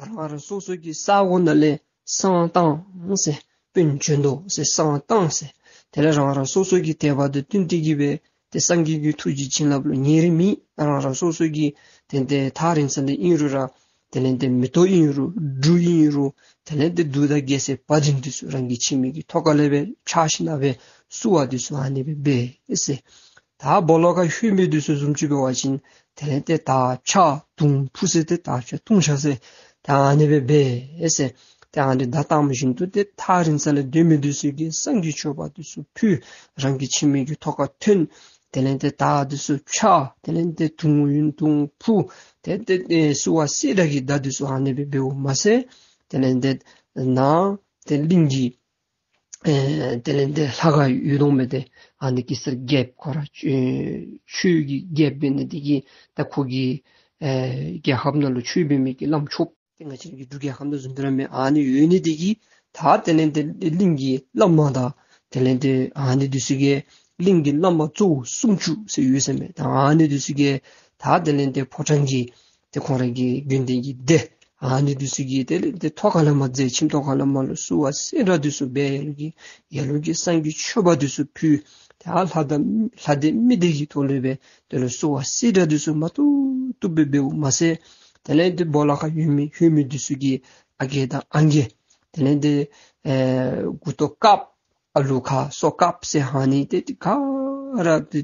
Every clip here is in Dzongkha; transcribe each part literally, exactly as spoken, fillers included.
རང་རང་སོ་སོ་གི་ས་གོ་ནང་ལས་བསང་བཏང་ཟེར། དཔོན་བྱོན་དོ་ཟེར་བསང་བཏང་ཟེར། དེ་ལས་རང་རང་སོ་སོ་གི་དད་པ་དང་བསྟུན་ཏེ་གི་སྦེ་ཏེ་སངས་རྒྱས་ཀྱི་ཐུགས་རྗེ་བྱིན་རླབས་ལུ་ཉེ་རིང་མེད། རང་རང་སོ་སོ་གི་དེ་ལས་ཏེ་ཐག་རིང་ས་ལས་ཨིན་རུང་ར་དེ་ལས་ཏེ་མེ་ཏོག་ཨིན་རུང་འབྲུ་ཨིན་རུང་དེ་ལས་ཏེ་གདུགས་དང་རྒྱལ་མཚན་བ་དན་འདི་ཚུ་རང་གི་ཁྱིམ་གྱི་ཐོག་ཁ་ལས་སྦེ་འཕྱར་ཞིནམ་ལས་སྦེ་བསུ་བ་འདི་ཚུ་ཨ་ནི་སྦེ་འབད་ཟེར། ད་སྦོ་ལོགས་ཁར་ལྷོད་མི་འདི་ཚུ་བཟུམ་ཅིག་འབད་བ་ཅིན་དེ་ལས་ཏེ་དར་ཕྱར་དུང་འཕུ་ཟེར། ཏེ་དར་ཕྱར་དུང་ཕྱར་ཟེར་ད་ཨ་ནི་སྦེ་འབད་ཟེར། ཏེ་ཨ་ནི་ད་ལྟ་བཞིན་དུ་ཏེ་ཐག་རིང་ས་ལས་སྡོད་མི་འདི་ཚུ་གིས་བསང་གི་མཆོད་པ་འདི་ཚུ་ཕུལ། རང་གི་ཁྱིམ་གྱི་ཐོག་ཁར་ཐོན། དེ་ལས་ཏེ་དར་འདི་ཚུ་ཕྱར། དེ་ལས་ཏེ་དུང་ཡོད་དུང་འཕུ། ཏེ་ཏེ་ཏེ་བསུ་བ་སེར་སྒྲེང་གི་བརྡ་འདི་ཚུ་ཨ་ནི་སྦེ་འབདཝ་མ་ཚད་དེ་ལས་ཏེ་ནཱ་ཏེ་གླིང་གི་ཨེ་དེ་ལས་ཏེ་ལྷ་ཁང་ཡོད་དོ་མས། ཏེ་ཨ་ནི་གེ་སར་རྒྱལཔོ་ཁོ་ར་ཆོས་ཆོས་ཀྱི་རྒྱལཔོ་འབད་ནི་དེ་གིས་ད་ཁོ་གི་ཨེ་རྒྱལ་ཁབ་ནང་ལུ་ཆོས་འབད་མི་གི་བླམ་ཆོསཔ་ཏེ་ང་བཅས་ཀྱི་འབྲུག་རྒྱལ་ཁབ་ནང་བཟུམ་སྦེ་ར་མས། ཨ་ནི་ཡོད་ནི་དེ་གིས་ད་དེ་ལས་ཏེ་གླིང་གི་བླ་མ་དང་དེ་ལས་ཏེ་ཨ་ནི་འདི་ཚུ་གིས་གླིང་གི་བླ་མ་གཙོ་བོ་སུམ་ཅུ་ཟེར་ཡོད་ཟེར་མས། ད་ཨ་ནི་འདི་ཚུ་གིས་ད་དེ་ལས་ཏེ་ཕོ་བྲང་གི་ཏེ་ཁོང་ར་གི་དགེ་འདུན་གྱི་སྡེ་ཨ་ནི་འདི་ཚུ་གིས་དེ་ལས་ཏེ་ཐོག་ཁ་ལས་མར་མཛད། ཁྱིམ་ཐོག་ཁ་ལས་མར་ལུ་བསུ་བ་སེར་སྒྲེང་འདི་ཚུ་འབད། ལ་ལུ་གིས་ལ་ལུ་གིས་བསང་གི་མཆོད་པ་འདི་ཚུ་ཕུལ། ཏེ་ཨ་ལྷ་དང་ལྷ་སྡེ་མི་སྡེ་གི་ཐོག་ལས་སྦེ་དེ་ལུ་བསུ་བ་སེར་སྒྲེང་འདི་ཚུ་མ་ཐུབ་ཐུབ་སྦེ་འབདཝ་མ་ཚད་དེ་ལས་ཏེ་སྦོ་ལོགས་ཁར་ཡོད་མི་ལྷོད་མི་འདི་ཚུ་གི་ཨ་རྒས་དང་ཨང་རྒས་དེ་ལས་ཏེ་ཨེ་མགུ་ཏོ་དཀརཔོ་ཨ་ལུ་ཁ་སོ་དཀརཔོ་ཟེར་ཨ་ནི་ཏེ་ག་ར་ཏེ་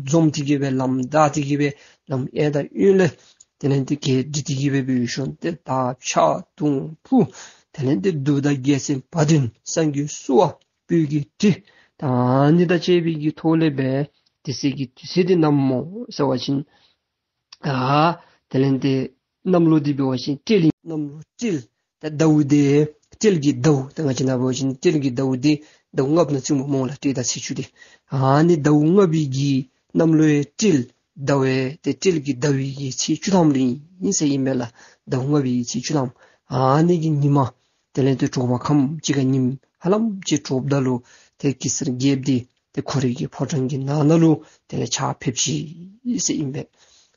འཛོམས་ཏེ་གི་སྦེ་ལམ་བདའ་སྟེ་གི་སྦེ་ལམ་གཡས་དང་གཡོན་ལས་དེ་ལས་ཏེ་གྱལ་སྒྲིག་སྟེ་གི་སྦེ་འབད་ཞིནམ་ཏེ་དར་ཕྱར་དུང་འཕུ། དེ་ལས་ཏེ་གདུགས་དང་རྒྱལ་མཚན་བ་དན་བསང་གི་བསུ་བ་སྤོས་ཀྱི་དྲི་ད་ཨ་ནི་དང་བཅས་པའི་གི་ཐོག་ལས་སྦེ་དེ་ཚེ་གི་དུས་ཚོད་འདི་གནམ་སྨོ་ཟེར་བ་ཅིན་ཨ་དེ་ལས་ཏེ་གནམ་ལོ་འདི་འབད་བ་ཅིན་སྤྲེལ་ཨིན། གནམ་ལོ་སྤྲེལ། ད་ཟླཝ་འདི་སྤྲེལ་གྱི་ཟླཝ་ད་ང་བཅས་ནང་འབད་བ་ཅིན་སྤྲེལ་གྱི་ཟླཝ་འདི་ཟླཝ་ལྔ་པ་ནང་བརྩིཝ་སྨོ་ལགས། སྤྲེལ་ཟླ་ཚེས་བཅུ་འདི་ཨ་ནི་ཟླཝ་ལྔ་པའི་གི་གནམ་ལོའི་སྤྲེལ་ཟླ་བའི་ཏེ་སྤྲེལ་གྱི་ཟླ་བའི་གི་ཚེས་བཅུ་ཐམ་ལུ་ཨིན་ཟེར་ཨིན་མས་ལགས། ཟླཝ་ལྔ་པའི་གི་ཚེས་བཅུ་ཐམ་ཨ་ནི་གི་ཉིནམ་དེ་ལས་ཏེ་དྲོ་པ་ཁམས་ཅིག་ཁར་ཉིམ་ཧ་ལམ་ཅིག་དྲོཔ་ད་ལུ་ཏེ་གེ་སར་རྒྱལཔོ་འདི་ཏེ་ཁོ་རའི་གི་ཕོ་བྲང་གི་ནང་ན་ལུ་དེ་ལས་ཕྱག་ཕེབས་ཅི་ཟེར་ཨིན་པས།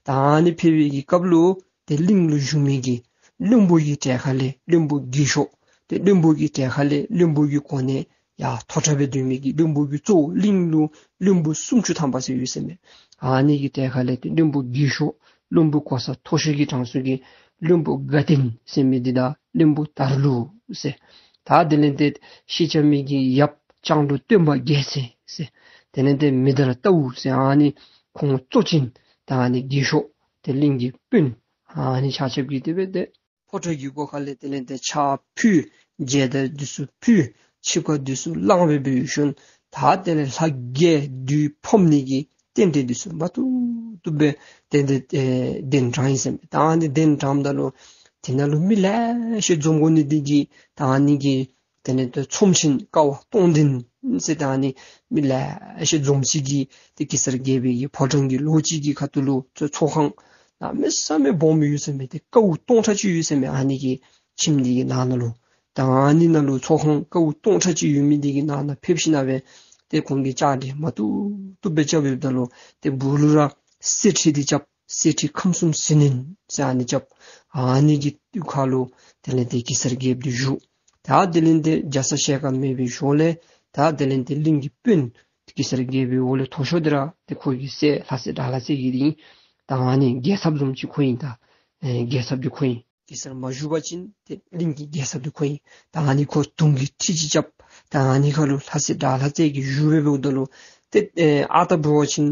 ད་ཨ་ནི་ཕེབས་པའི་གི་སྐབས་ལུ་ཏེ་གླིང་ལུ་བཞུགས་མི་གི་བློན་པོ་གི་གྲལ་ཁ་ལས་བློན་པོ་རྒས་ཤོས་ཏེ་བློན་པོ་གི་གྲལ་ཁ་ལས་བློན་པོ་གི་གོ་གནས་ཡར་མཐོ་དྲགས་སྦེ་སྡོད་མི་གི་བློན་པོ་གི་གཙོ་བོ་གླིང་ལུ་བློན་པོ་སུམ་ཅུ་ཐམ་པ་ཟེར་ཡོད་ཟེར་མས། ཨ་ནི་གི་གྲལ་ཁ་ལས་ཏེ་བློན་པོ་རྒས་ཤོས་བློན་པོ་གོ་ས་མཐོ་ཤོས་ཀྱི་གྲངས་སུ་གི་བློན་པོ་དགའ་ལྡན་ཟེར་མི་འདི་དང་བློན་པོ་དར་ལུ་ཟེར། ད་དེ་ལས་ཏེ་ཤེས་བྱ་མི་གི་ཡབ་ལྕང་ལོ་སྟོན་པ་རྒྱལ་མཚན་ཟེར། དེ་ལས་ཏེ་མི་དར་རྟའུ་ཟེར་ཨ་ནི་ཁོང་གཙོ་ཅན་ད་ཨ་ནི་རྒས་ཤོས་ཏེ་གླིང་གི་དཔོན་ཨ་ནི་ཆ་ཁྱབ་ཀྱིས་དེ་སྦེ་ཏེ་ཕོ་བྲང་གི་སྒོ་ཁ་ལས་དེ་ལས་ཏེ་ཕྱག་ཕུལ། མཇལ་དར་འདི་ཚུ་ཕུལ། ཆིབས་ཁ་འདི་ཚུ་བླངས་སྦེ་འབད་ཞིནམ་ད་དེ་ལས་ལྷ་རྒྱལ་བདུད་ཕམ་ནི་གི་རྟེན་འབྲེལ་འདི་ཚུ་མ་ཐུབ་ཐུབ་སྦེ་དེ་ལས་ཏེ་ཨེ་གདན་དྲངས་ཡི་ཟེར་མས། ད་ཨ་ནི་གདན་དྲངསམ་ད་ལུ་དེ་ནང་ལུ་མི་ལེ་ཤ་འཛོམས་དགོ་ནི་འདི་གིས་ད་ཨ་ནི་གི་དེ་ལས་ཏེ་ཚོམས་ཆེན་ཀ་བ་སྟོང་ལྡན་ཟེར་ད་ཨ་ནི་མི་ལེ་ཤ་འཛོམས་ཅིག་གིས་ཏེ་གེ་སར་རྒྱལ་པོའི་གི་ཕོ་བྲང་གི་ལོགས་གཅིག་གི་ཁ་ཐུག་ལུ་ཚོགས་ཚོགས་ཁང་གནམ་མེད་ས་མེད་སྦོམ་ཡོད་ཟེར་མས། ཏེ་ཀཝ་སྟོང་ཕྲག་ཅིག་ཡོད་ཟེར་མས། ཨ་ནི་གི་ཁྱིམ་འདི་གི་ནང་ན་ལུ་ད་ཨ་ནི་ནང་ལུ་ཚོགས་ཁང་ཀཝ་སྟོང་ཕྲག་ཅིག་ཡོད་མི་འདི་གི་ནང་ན་ཕེབས་ཞིནམ་ལས་ཏེ་ཁོང་གིས་བཅའ་སྒྲིག་མ་ཐུབ་ཐུབ་སྦེ་རྐྱབ་ཡོདཔ་ད་ལུ་ཏེ་སྦུག་ལུ་ར་གསེར་ཁྲི་འདི་རྐྱབ། གསེར་ཁྲི་ཁམས་གསུམ་ཟིལ་གནོན་ཟེར་ཨ་ནི་རྐྱབ། ཨ་ནི་གི་ཁ་ལུ་དེ་ལས་ཏེ་གེ་སར་རྒྱལཔོ་འདི་བཞུགས། ད་དེ་ལས་ཏེ་རྒྱ་ཚ་ཞལ་དཀར་མེད་པའི་ཞོར་ལས་ད་དེ་ལས་ཏེ་གླིང་གི་དཔོན་གེ་སར་རྒྱལ་པོའི་འོག་ལས་མཐོ་ཤོས་འདི་ར་ཏེ་ཁོ་གི་སྲས་ལྷ་སྲས་དགྲ་ལྷ་རྩེ་རྒྱལ་འདི་ཨིན། ད་ཨ་ནི་རྒྱལ་ཚབ་བཟུམ་ཅིག་ཁོ་ཨིན། ད་ཨེ་རྒྱལ་ཚབ་འདི་ཁོ་ཨིན། གེ་སར་མ་བཞུགས་པ་ཅིན་ཏེ་གླིང་གི་རྒྱལ་ཚབ་འདི་ཁོ་ཨིན། ད་ཨ་ནི་ཁོ་དུང་གི་ཁྲི་ཅིག་རྐྱབ། ད་ཨ་ནི་ཁ་ལུ་ལྷ་སྲས་དགྲ་ལྷ་རྩེ་རྒྱལ་བཞུགས་སྦེ་འབདཝ་ད་ལུ་ཏེ་ཨེ་ཨ་རྟག་འབད་བ་ཅིན་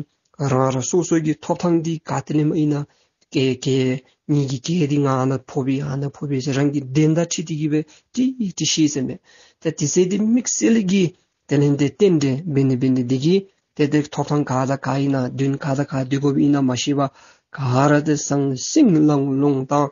རང་རང་སོ་སོ་གི་ཐོབ་ཐང་འདི་ག་ཏེ་ལས་མར་ཨིན་ན་གྱལ་གྱལ་ངེ་གི་གྱལ་འདི་ང་ནཱ་ཕོག་པས་ཨ་ནཱ་ཕོག་པས་ཟེར་རང་གི་གདན་དང་འཁྲིལ་ཏེ་གི་སྦེ་ཏེ་ཏེ་ཤེས་ཟེར་མས། ཏེ་དེ་ཚེ་འདི་དམིགས་བསལ་གྱི་དེ་ལས་ཏེ་རྟེན་འབྲེལ་འབད་ནི་འབད་ནི་འདི་གིས་ཏེ་ཏེ་ཐོབ་ཐང་ག་དང་ག་ཨིན་ན་གདོན་ག་དང་ག་འདུལ་དགོཔ་ཨིན་ན་མ་ཤེས་པར་ག་ར་ཏེ་ཟང་ཟིང་ལང་ལོང་དང་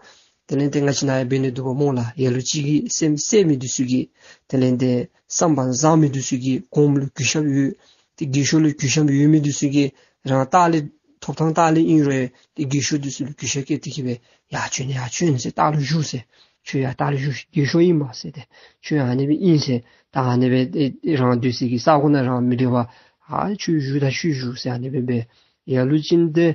དེ་ལས་ཏེ་ང་བཅས་ནཱ་ཡང་འབད་ནི་འདུག་པ་སྨོ་ལགས། ལ་ལུ་ཅིག་གིས་སེམས་གསལ་མི་འདི་ཚུ་གིས་དེ་ལས་ཏེ་བསམ་པ་བཟང་མི་འདི་ཚུ་གིས་གོངམ་ལུ་གུས་ཞབས་ཡོད། ཏེ་རྒས་ཤོས་ལུ་གུས་ཞབས་ཡོད་མི་འདི་ཚུ་གིས་རང་ལྟག་ལས་ཐོབ་ཐང་ལྟག་ལས་ཨིན་རུང་ཏེ་རྒས་ཤོས་འདི་ཚུ་ལུ་གུས་ཞབས་བསྐྱེད་དེ་གི་སྦེ་ཡར་བྱོན་ཡར་བྱོན་ཟེར་ལྟག་ལུ་བཞུགས་ཟེར། ཁྱོད་ཡར་ལྟག་ལུ་བཞུགས་རྒས་ཤོས་ཨིན་མས་ཟེར་ཏེ་ཁྱོད་ཨ་ནི་སྦེ་ཨིན་ཟེར། ད་ཨ་ནི་སྦེ་ཏེ་རང་སྡོད་སའི་གི་ས་གོ་ནང་རང་མི་སྡོད་པར་ཨ་ཁྱོད་བཞུགས་ད་ཁྱོད་བཞུགས་ཟེར་ཨ་ནི་སྦེ་སྦེ་ལ་ལུ་ཅིག་ཏེ་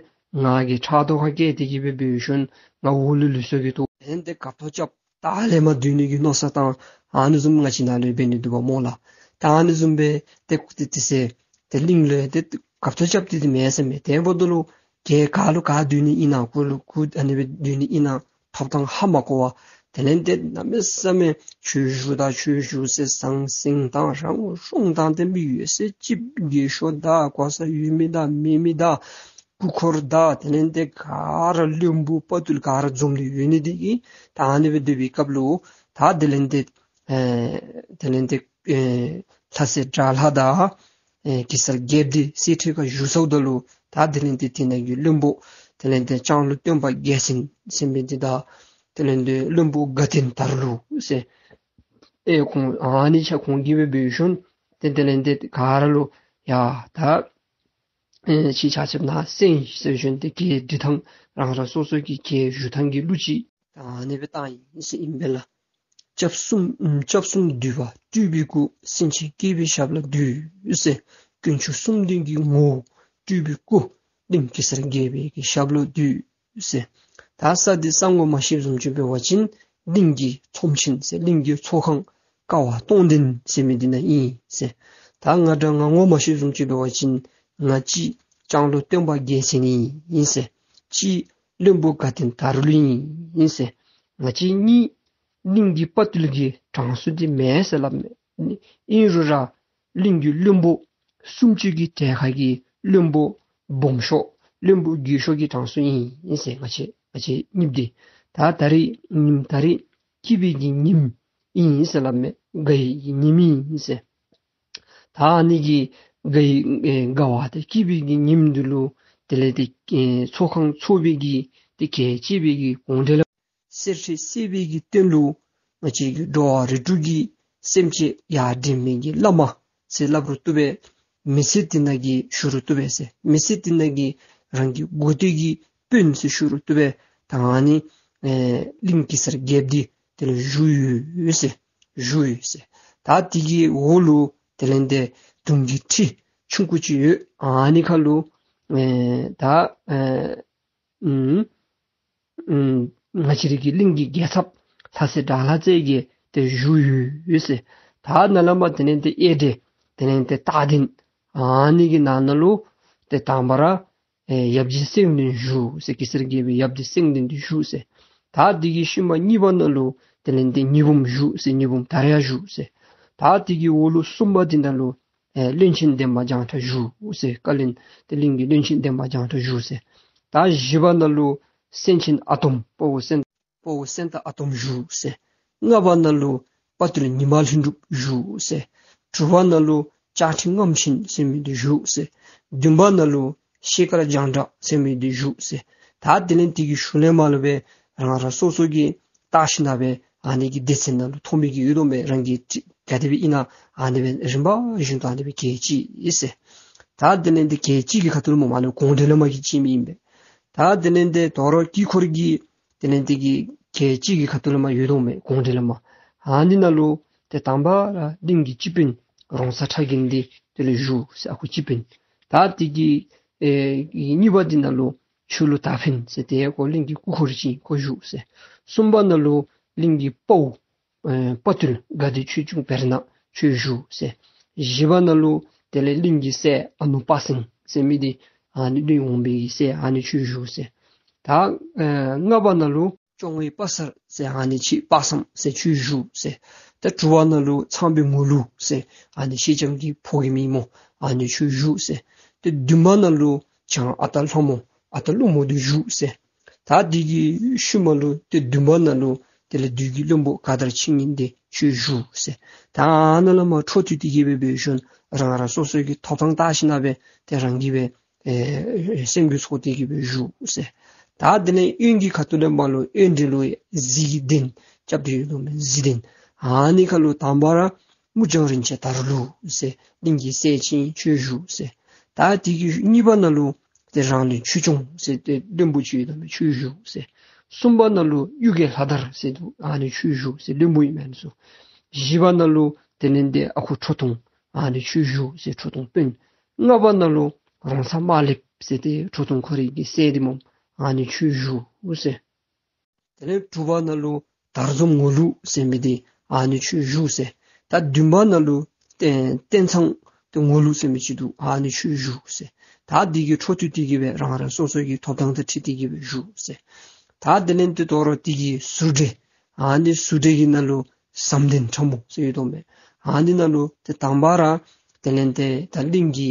ང་གི་ཕྲག་དོག་ཁར་བཀལ་ཏེ་གི་སྦེ་འབད་ཞིནམ་ང་འོག་ལུ་ལུས་སོ་གི་ཏོ་ཨེ་ཏེ་གབ་ཐོབ་རྐྱབ། ཨ་ལས་མར་སྡོད་ནི་གི་མནོ་བསམ་བཏང་། ཨ་ནི་བཟུམ་ང་བཅས་ནང་ལུ་འབད་ནི་འདུག་པ་སྨོ་ལགས། ད་ཨ་ནི་བཟུམ་སྦེ་ཏེ་ཏེ་ཏེ་ཟེར་ཏེ་གླིང་ལུ་ཏེ་གབ་ཚོད་རྐྱབ་སྟེ་ཏེ་མེད་ཟེར་མས། དེ་འབདཝ་ད་ལུ་ག་ག་ལུ་ག་སྡོད་ནི་ཨིན་ན་གུ་ལུ་གུ་ཨ་ནི་སྦེ་སྡོད་ནི་ཨིན་ན་ཐོབ་ཐང་ཧ་མ་གོ་བར་དེ་ལས་ཏེ་གནམ་མེད་ས་མེད་ཆོས་ཞུ་ད་ཆོས་ཞུ་ཟེར་ཟང་ཟིང་དང་རང་སྲུང་དང་ཏེ་མི་ཡོད་ཚད་ཅིག་རྒས་ཤོས་དང་གོ་ས་ཡོད་མི་དང་མེད་མི་དང་སྐུ་འཁོར་དང་དེ་ལས་ཏེ་ག་ར་བློན་པོ་དཔའ་བརྟུལ་ག་ར་འཛོམས་ཏེ་ཡོད་ནི་དེ་གིས་ད་ཨ་ནི་སྦེ་སྡོད་པའི་སྐབས་ལུ་ད་དེ་ལས་ཏེ་ཨེ་དེ་ལས་ཏེ་ཨེ་ལྷ་སྲས་དགྲ་ལྷ་དང་ཨེ་གེ་སར་རྒྱལཔོ་འདི་གསེར་ཁྲི་ཁར་བཞུགས་སོངམ་ད་ལུ་ད་དེ་ལས་ཏེ་དེ་ནང་གི་བློན་པོ་དེ་ལས་ཏེ་ལྕང་ལོ་སྟོན་པ་རྒྱལ་མཚན་ཟེར་མི་འདི་དང་དེ་ལས་ཏེ་བློན་པོ་དགའ་ལྡན་དར་ལུ་ཟེར་ཨེ་ཁོང་ཨ་ནི་ཆ་ཁོང་གིས་སྦེ་འབད་ཞིནམ་ཏེ་དེ་ལས་ཏེ་ག་ར་ལུ་ཡ་ད་ཨེ་ཁྱེད་ཆ་ཁྱབ་ནཱ་གསན་ཟེར་ཞིནམ་ཏེ་གྱལ་སྒྲིག་ཐངས་རང་རང་སོ་སོ་གི་གྱལ་བཞུགས་ཐངས་ཀྱི་ལུགས་ཅིག་ད་ཨ་ནི་སྦེ་བཏང་ཡི་ཟེར་ཨིན་པས་ལགས། སྐྱབས་གསུམ་སྐྱབས་གསུམ་འདུས་པ་སྤྲུལ་པའི་སྐུ། སེང་ཆེན་སྐྱེས་པའི་ཞབས་ལ་འདུད་ཟེར། དཀོན་མཆོག་གསུམ་ལྡན་གྱི་ངོ་བོ་སྤྲུལ་པའི་སྐུ། གླིང་གེ་སར་རྒྱལ་པོའི་གི་ཞབས་ལ་འདུད་ཟེར། ད་ས་འདི་ས་ངོ་མ་ཤེསཔ་བཟུམ་ཅིག་འབད་བ་ཅིན་གླིང་གི་ཚོམས་ཆེན་ཟེར་གླིང་གི་ཚོགས་ཁང་ཀ་བ་སྟོང་ལྡན་ཟེར་མི་འདི་ནང་ཨིན་ཟེར། ད་ང་འདྲ་ང་ངོ་མ་ཤེསཔ་བཟུམ་ཅིག་འབད་བ་ཅིན་ང་གཅིག་ལྕང་ལོ་སྟོན་པ་རྒྱལ་མཚན་ཨིན་ཟེར། གཅིག་བློན་པོ་དགའ་ལྡན་དར་ལུ་ཨིན་ཟེར། ང་བཅས་གཉིས་གླིང་གི་དཔའ་བརྟུལ་གྱི་གྲངས་སུ་འདི་མེད་ཟེར་སླབ་མས། ཨིན་རུང་ར་གླིང་གི་བློན་པོ་སུམ་ཅུ་གི་གྲས་ཁར་གྱི་བློན་པོ་སྦོམ་ཤོས་བློན་པོ་རྒས་ཤོས་ཀྱི་གྲངས་སུ་ཨིན་ཟེར། ང་བཅས་ང་བཅས་གཉིསཔོ་འདི་ད་ད་རིས་ཉིནམ་ད་རིས་སྐྱིད་པའི་གི་ཉིནམ་ཨིན་ཟེར་སླབ་མས། དགའ་བའི་གི་ཉིནམ་ཨིན་ཟེར། ད་ཨ་ནི་གི་དགའ་བའི་ཨེ་དགའ་བ་ཏེ་སྐྱིད་པའི་གི་ཉིནམ་འདི་ལུ་དེ་ལས་ཏེ་ཨེ་ཚོགས་ཁང་ཚོགས་པའི་གི་ཏེ་གྱལ་གཅིག་པའི་གི་དགོངས་འགྲེལ་ལུ་གསེར་ཁྲི་བསིལ་བའི་གི་སྟེང་ལུ་ང་བཅས་ཀྱི་འགྲོ་བ་རིགས་དྲུག་གི་སེམས་ཅན་ཡར་འདྲེན་མི་གི་བླ་མ་ཟེར་སླབ་རུང་བཏུབ་པས། མི་ཚེ་འདི་ནང་གི་ཞུ་རུང་བཏུབ་པས་ཟེར། མི་ཚེ་འདི་ནང་གི་རང་གི་འགོ་སྟོད་ཀྱི་དཔོན་ཟེར་ཞུ་རུང་བཏུབ་པས། ད་ཨ་ནི་ཨེ་གླིང་གེ་སར་རྒྱལཔོ་འདི་དེ་ལུ་བཞུགས་ཡོད་ཟེར། བཞུགས་ཡོད་ཟེར། ད་དེ་གི་འོག་ལུ་དེ་ལས་ཏེ་དུང་གི་ཁྲི་ཆུང་ཀུ་ཅིག་ཡོད། ཨ་ནི་ཁར་ལུ་ཨེ་ད་ཨེ་ཨུམ་ཨུམ་ང་བཅས་རའི་གི་གླིང་གི་རྒྱལ་ཚབ་ལྷ་སྲས་དགྲ་ལྷ་རྩེ་རྒྱལ་དེ་བཞུགས་ཡོད་ཟེར། ད་ནཱ་ལས་མར་དེ་ལས་ཏེ་གཡས་གྲལ་དེ་ལས་ཏེ་སྟག་གདན་ཨ་ནི་གི་ནང་ན་ལུ་ཏེ་དང་པ་ར་ཨེ་ཡབ་རྗེ་སེང་བློན་བཞུགས་ཟེར། གེ་སར་རྒྱལ་པོའི་ཡབ་རྗེ་སེང་བློན་འདི་བཞུགས་ཟེར། ད་དེ་གི་ཤུལ་མ་གཉིས་པ་ནང་ལུ་དེ་ལས་ཏེ་ཉི་འབུམ་བཞུགས་ཟེར། ཉི་འབུམ་དར་ཡང་བཞུགས་ཟེར། ད་དེ་གི་འོག་ལུ་གསུམ་པ་འདི་ནང་ལུ་ཨེ་བློན་ཆེན་འདན་མ་བྱང་ཁྲ་བཞུགས་ཟེར། བཀའ་བློན་ཏེ་གླིང་གི་བློན་ཆེན་འདན་མ་བྱང་ཁྲ་བཞུགས་ཟེར། ད་བཞི་པ་ནང་ལུ་སེང་ཆེན་ཨ་དོམ་དཔའ་བོ་སེང་དཔའ་བོ་སེང་སྟག་ཨ་དོམ་བཞུགས་ཟེར། ལྔ་པ་ནང་ལུ་དཔའ་བརྟུལ་ཉི་མ་ལྷུན་གྲུབ་བཞུགས་ཟེར། དྲུག་པ་ནང་ལུ་ལྕགས་ཁྲི་རྔམ་ཆེན་ཟེར་མི་འདི་བཞུགས་ཟེར། བདུན་པ་ནང་ལུ་ཤེལ་དཀར་རྒྱང་གྲགས་ཟེར་མི་འདི་བཞུགས་ཟེར། ད་དེ་ལས་དེ་གི་ཤུལ་ལས་མར་ལུ་སྦེ་རང་རང་སོ་སོ་གི་བལྟ་ཞིནམ་སྦེ་ཨ་ནི་གི་སྡེ་ཚན་ནང་ལུ་མཐོ་དམན་གྱི་ཡོད་དོ་མས། རང་གི་ག་དེ་སྦེ་ཨིན་ན་ཨ་ནི་སྦེ་རིམ་པ་བཞིན་དུ་ཨ་ནི་སྦེ་གྱལ་གཅིག་ཨིན་ཟེར། ད་དེ་ལས་དེ་གྱལ་གཅིག་གི་ཁ་ཐུག་ལུ་མོ་མར་ལུ་དགོངས་འགྲེལ་ལས་མར་གྱི་གཅིག་མི་ཨིན་པས། ད་དེ་ལས་དེ་དོ་རུང་དཀྱིལ་འཁོར་གྱི་དེ་ལས་དེ་གི་གྱལ་གཅིག་གི་ཁ་ཐུག་ལུ་མར་ཡོད་དོ་མས་དགོངས་འགྲེལ་ལས་མར། ཨ་ནི་ནང་ལུ་ཏེ་དང་པ་ར་གླིང་གི་སྤྱི་དཔོན་རོང་ཚ་ཁྲ་རྒན་འདི་དེ་ལུ་བཞུགས་ཟེར། ཨ་ཁུ་སྤྱི་དཔོན། ད་དེ་གི་ཨེ་གཉིས་པ་འདི་ནང་ལུ་ཆོས་ལུ་དར་འཕེན་ཟེར་ཏེ་ཁོ་གླིང་གི་སྐུ་འཁོར་ཅིག་ཁོ་བཞུགས་ཟེར། གསུམ་པ་ནང་ལུ་གླིང་གི་དཔའ་བོ་ཨེ་དཔའ་བརྟུལ་དགའ་བདེ་ཆོས་སྐྱོང་བེར་ནག་ཁྱོད་བཞུགས་ཟེར། བཞི་པ་ནང་ལུ་དེ་ལས་གླིང་གི་སྲས་ཨ་ནུ་དཔའ་སེང་ཟེར་མི་འདི་ཨ་ནི་གླིང་འོང་བའི་གི་སྲས་ཨ་ནི་ཁྱོད་བཞུགས་ཟེར། ད་ཨེ་ལྔ་པ་ནང་ལུ་སྐྱོང་བའི་དཔའ་གསར་ཟེར་ཨ་ནི་ཅིག་དཔའ་སེང་ཟེར་ཁྱོད་བཞུགས་ཟེར། ད་དྲུག་པ་ནང་ལུ་ཚངས་པའི་ངོ་ལུག་ཟེར་ཨ་ནི་ཤེས་ལྕམ་གྱི་ཕོ་རྒནམ་ཨིན་མོ་ཨ་ནི་ཁྱོད་བཞུགས་ཟེར། ད་བདུན་པ་ནང་ལུ་བྱང་ཨ་སྟག་ལྷ་མོ་ཨ་སྟག་ཀླུ་མོ་འདི་བཞུགས་ཟེར། ད་དེ་གི་ཤུལ་མ་ལུ་ཏེ་བདུན་པ་ནང་ལུ་དེ་ལས་བདུད་ཀྱི་བློན་པོ་ག་དར་ཆིངས་ཡིག་འདི་ཁྱོད་བཞུགས་ཟེར། ད་ཨ་ནཱ་ལས་མར་འཕྲོ་མཐུད་དེ་གི་སྦེ་འབད་ཞིནམ་རང་རང་སོ་སོ་གི་ཐོབ་ཐང་བལྟ་ཞིནམ་སྦེ་ཏེ་རང་གིས་སྦེ་ཨེ་སེམས་འགུལ་ཚུགས་ཏེ་གི་སྦེ་བཞུགས་ཟེར། ད་དེ་ལས་གཡོན་གྱི་ཁ་ཐུག་ལས་མར་ལུ་གཡོན་གྲལ་ལུ་གཟིག་གི་གདན་རྐྱབ་སྟེ་ཡོད་དོ་མས་གཟིག་གདན། ཨ་ནི་ཁར་ལུ་དང་པ་ར་མུ་ལྕང་རིན་ཆེན་དར་ལུ་ཟེར་གླིང་གི་སྲས་ཆེན་ཁྱོད་བཞུགས་ཟེར། ད་དེ་གི་གཉིས་པ་ནང་ལུ་ཏེ་རང་ལུས་ཆོས་སྐྱོང་ཟེར་ཏེ་བློན་པོ་ཅིག་ཡོད་དོ་མས་ཁྱོད་བཞུགས་ཟེར། གསུམ་པ་ནང་ལུ་གཡུ་རྒྱལ་ལྷ་དར་ཟེར་དོ་ཨ་ནི་ཁྱོད་བཞུགས་ཟེར་བློན་པོ་ཨིན་མས་ཨ་ནི་ཚུ། བཞི་པ་ནང་ལུ་དེ་ལས་དེ་ཨ་ཁུ་ཁྲོ་ཐུང་ཨ་ནི་ཁྱོད་བཞུགས་ཟེར་ཁྲོ་ཐུང་དཔོན། ལྔ་པ་ནང་ལུ་རོང་ཚ་དམར་ལེབ་ཟེར་ཏེ་ཁྲོ་ཐུང་ཁོ་རའི་གི་སྲས་འདི་མོ་ཨ་ནི་ཁྱོད་བཞུགས་ཟེར། དེ་ལས་དྲུག་པ་ནང་ལུ་ དར་འཛོམས་ངོ་ལུག་ཟེར་མི་འདི་ཨ་ནི་ཁྱོད་བཞུགས་ཟེར། ད་བདུན་པ་ནང་ལུ་བསྟན་བསྟན་ཚང་ཏེ་ངོ་ལུག་ཟེར་མི་ཅིག་འདུག། ཨ་ནི་ཁྱོད་བཞུགས་ཟེར། ད་འདི་གི་འཕྲོ་མཐུད་དེ་གི་སྦེ་རང་རང་སོ་སོ་གི་ཐོབ་ཐང་དང་འཁྲིལ་ཏེ་གི་སྦེ་བཞུགས་ཟེར། ད་དེ་ལས་ཏེ་དོ་རུང་འདི་གི་ཟུར་འདྲེ། ཨ་ནི་ཟུར་འདྲེ་གི་ནང་ལུ་བསམ་གཏན་ཁྲ་མོ་ཟེར་ཡོད་དོ་མས། ཨ་ནི་ནང་ལུ་ཏེ་དང་པ་ར་དེ་ལས་ཏེ་ད་གླིང་གི་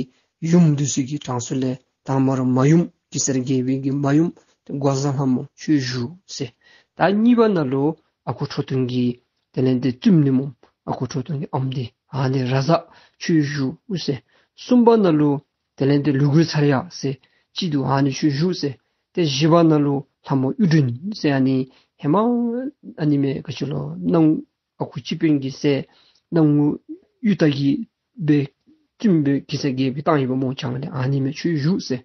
ཡུམ་འདི་ཚུ་གི་གྲངས་སུ་ལས་དང་པ་ར་མ་ཡུམ་གེ་སར་རྒྱལ་པོའི་གི་མ་ཡུམ་ཏེ་འགོག་བཟའ་ལྷ་མོ་ཁྱོད་བཞུགས་ཟེར། ད་གཉིས་པ་ནང་ལུ་ཨ་ཁུ་ཁྲོ་ཐུང་གི་དེ་ལས་ཏེ་བཙུནམོ་ནི་མོ་ཨ་ཁུ་ཁྲོ་ཐུང་གི་ཨམ་འདི་ཨ་ནི་ར་བཟའ་ཁྱོད་བཞུགས་ཟེར། གསུམ་པ་ནང་ལུ་དེ་ལས་ཏེ་ལུ་གུ་ཚར་ཡག་ཟེར་ཅིག་འདུག། ཨ་ནི་ཁྱོད་བཞུགས་ཟེར། ཏེ་བཞི་པ་ནང་ལུ་ལྷ་མོ་གཡུ་སྒྲོན་ཟེར། ཨ་ནི་ཧེ་མ་ཨ་ནི་མེན་ག་ཅི་ལོ་སྣང་ཨ་ཁུ་སྤྱི་དཔོན་གྱི་སྲས་སྣང་ངུ་གཡུ་སྟག་གི་སྦེ་བཙུནམོ་སྦེ་གེ་སར་རྒྱལ་པོའི་བཏང་ཡི་པ་སྨོ་བྱང་ལས། ཨ་ནི་མེན་ཁྱོད་བཞུགས་ཟེར།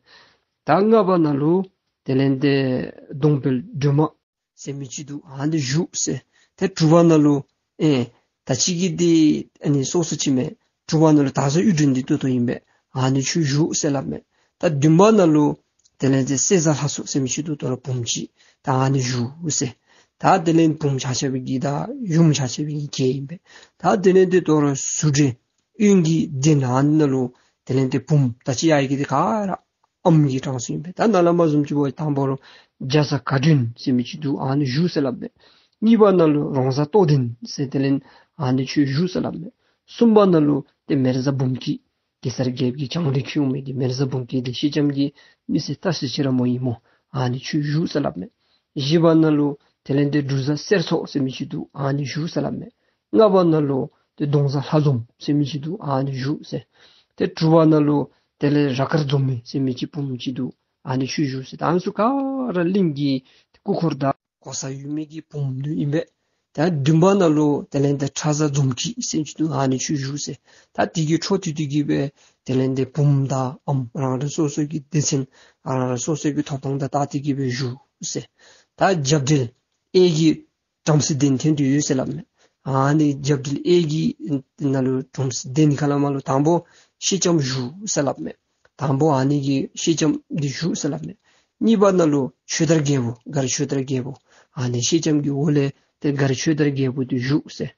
ད་ལྔ་པ་ནང་ལུ་དེ་ལས་ཏེ་གདོང་དཔལ་སྒྲོལ་མ་ཟེར་མི་ཅིག་འདུག། ཨ་ནི་བཞུགས་ཟེར། ཏེ་དྲུག་པ་ནང་ལུ་ཨེ་ད་ཅི་གི་འདི་ཨ་ནི་སོ་སོ་ཅིག་མེན། དྲུག་པ་ནང་ལུ་དར་བཟའ་གཡུ་སྒྲོན་འདི་ཏོག་ཏོ་ཨིན་པས། ཨ་ནི་ཁྱོད་བཞུགས་ཟེར་སླབ་མས། ད་བདུན་པ་ནང་ལུ་དེ་ལས་ཏེ་སྲས་བཟའ་ལྷ་ཚོགས་ཟེར་མི་ཅིག་འདུག། དོ་རུང་བུམོ་ཅིག། ད་ཨ་ནི་བཞུགས་ཟེར། ད་དེ་ལས་བུམོ་ཆ་ཁྱབ་ཀྱི་ད་ཡུམ་ཆ་ཁྱབ་ཀྱི་གྱད་ཨིན་པས། ད་དེ་ལས་ཏེ་དོ་རུང་ཟུར་འདྲེ་གཡོན་གྱི་གདན་ཨ་ནི་ནང་ལུ་དེ་ལས་ཏེ་བུམོ་ད་ཅི་ཡར་གྱི་འདི་ག་ར་ཨམ་གྱི་གྲངས་སུ་ཨིན་པས། ད་ནཱ་ལས་མར་བཟུམ་ཅིག་འབད་དང་པ་ར་རྒྱ་བཟའ་མཁའ་སྒྲོན་ཟེར་མི་ཅིག་འདུག། ཨ་ནི་བཞུགས་ཟེར་སླབ་མས། གཉིས་པ་ནང་ལུ་རོང་བཟའ་རྟོགས་ལྡན་ཟེར་དེ་ལས་ཨ་ནི་ཁྱོད་བཞུགས་ཟེར་སླབ་མས། གསུམ་པ་ནང་ལུ་ཏེ་མེ་བཟའ་འབུམ་སྐྱིད། གེ་སར་རྒྱལཔོ་གི་བྱང་ལས་འཁྱིད་འོང་མི་འདི་མེ་བཟའ་འབུམ་སྐྱིད་འདི་ཤེས་ལྕམ་གྱི་མི་སེར་རྟ་སེར་ཅིག་ར་མོ་ཨིན་མོ། ཨ་ནི་ཁྱོད་བཞུགས་ཟེར་སླབ་མས། བཞི་པ་ནང་ལུ་དེ་ལས་ཏེ་འབྲུག་བཟའ་གསེར་མཚོ་ཟེར་མི་ཅིག་འདུག། ཨ་ནི་བཞུགས་ཟེར་སླབ་མས། ལྔ་པ་ནང་ལུ་ཏེ་གདོང་བཟའ་ལྷ་འཛོམས་ཟེར་མི་ཅིག་འདུག། ཨ་ནི་བཞུགས་ཟེར། ཏེ་དྲུག་པ་ནང་ལུ་དེ་ལས་ར་དཀར་འཛོམས་མི་ཟེར་མི་ཅིག་བུམོ་ཅིག་འདུག། ཨ་ནི་ཁྱོད་བཞུགས་ཟེར། ད་ཨ་ནི་ཚུ་ག་ར་གླིང་གི་སྐུ་འཁོར་དང་གོ་ས་ཡོད་མི་གི་བུམོ་འདི་ཨིན་པས། ད་བདུན་པ་ནང་ལུ་དེ་ལས་ཏེ་ཁྲ་བཟའ་འཛོམས་སྐྱིད་ཟེར་མི་ཅིག་འདུག། ཨ་ནི་ཁྱོད་བཞུགས་ཟེར། ད་འདི་གི་འཕྲོ་མཐུད་དེ་གི་སྦེ་དེ་ལས་ཏེ་བུམོ་དང་ཨམ་རང་རང་སོ་སོ་གི་སྡེ་ཚན་རང་རང་སོ་སོ་གི་ཐོབ་ཐང་དང་བལྟ་སྟེ་གི་སྦེ་བཞུགས་ཟེར། ད་རྒྱབ་འབྲེལ་གཡས་ཀྱི་བྲམ་ཟེ་གདན་འཐོན་ཏེ་ཡོད་ཟེར་སླབ་མས། ཨ་ནི་རྒྱབ་འབྲེལ་གཡས་ཀྱི་ནང་ལུ་བྲམ་ཟེ་གདན་ཁ་ལས་མར་ལུ་དང་པ་ཤེས་ལྕམ་བཞུགས་ཟེར་སླབ་མས། དང་པ་ཨ་ནི་གི་ཤེས་ལྕམ་འདི་བཞུགས་ཟེར་སླབ་མས། གཉིས་པ་ནང་ལུ་ཆོས་དར་རྒྱལ་པོ་མགར་ཆོས་དར་རྒྱལ་པོ་ཨ་ནི་ཤེས་ལྕམ་གྱི་འོག་ལས་ཏེ་མགར་ཆོས་དར་རྒྱལ་པོ་འདི་བཞུགས་ཟེར།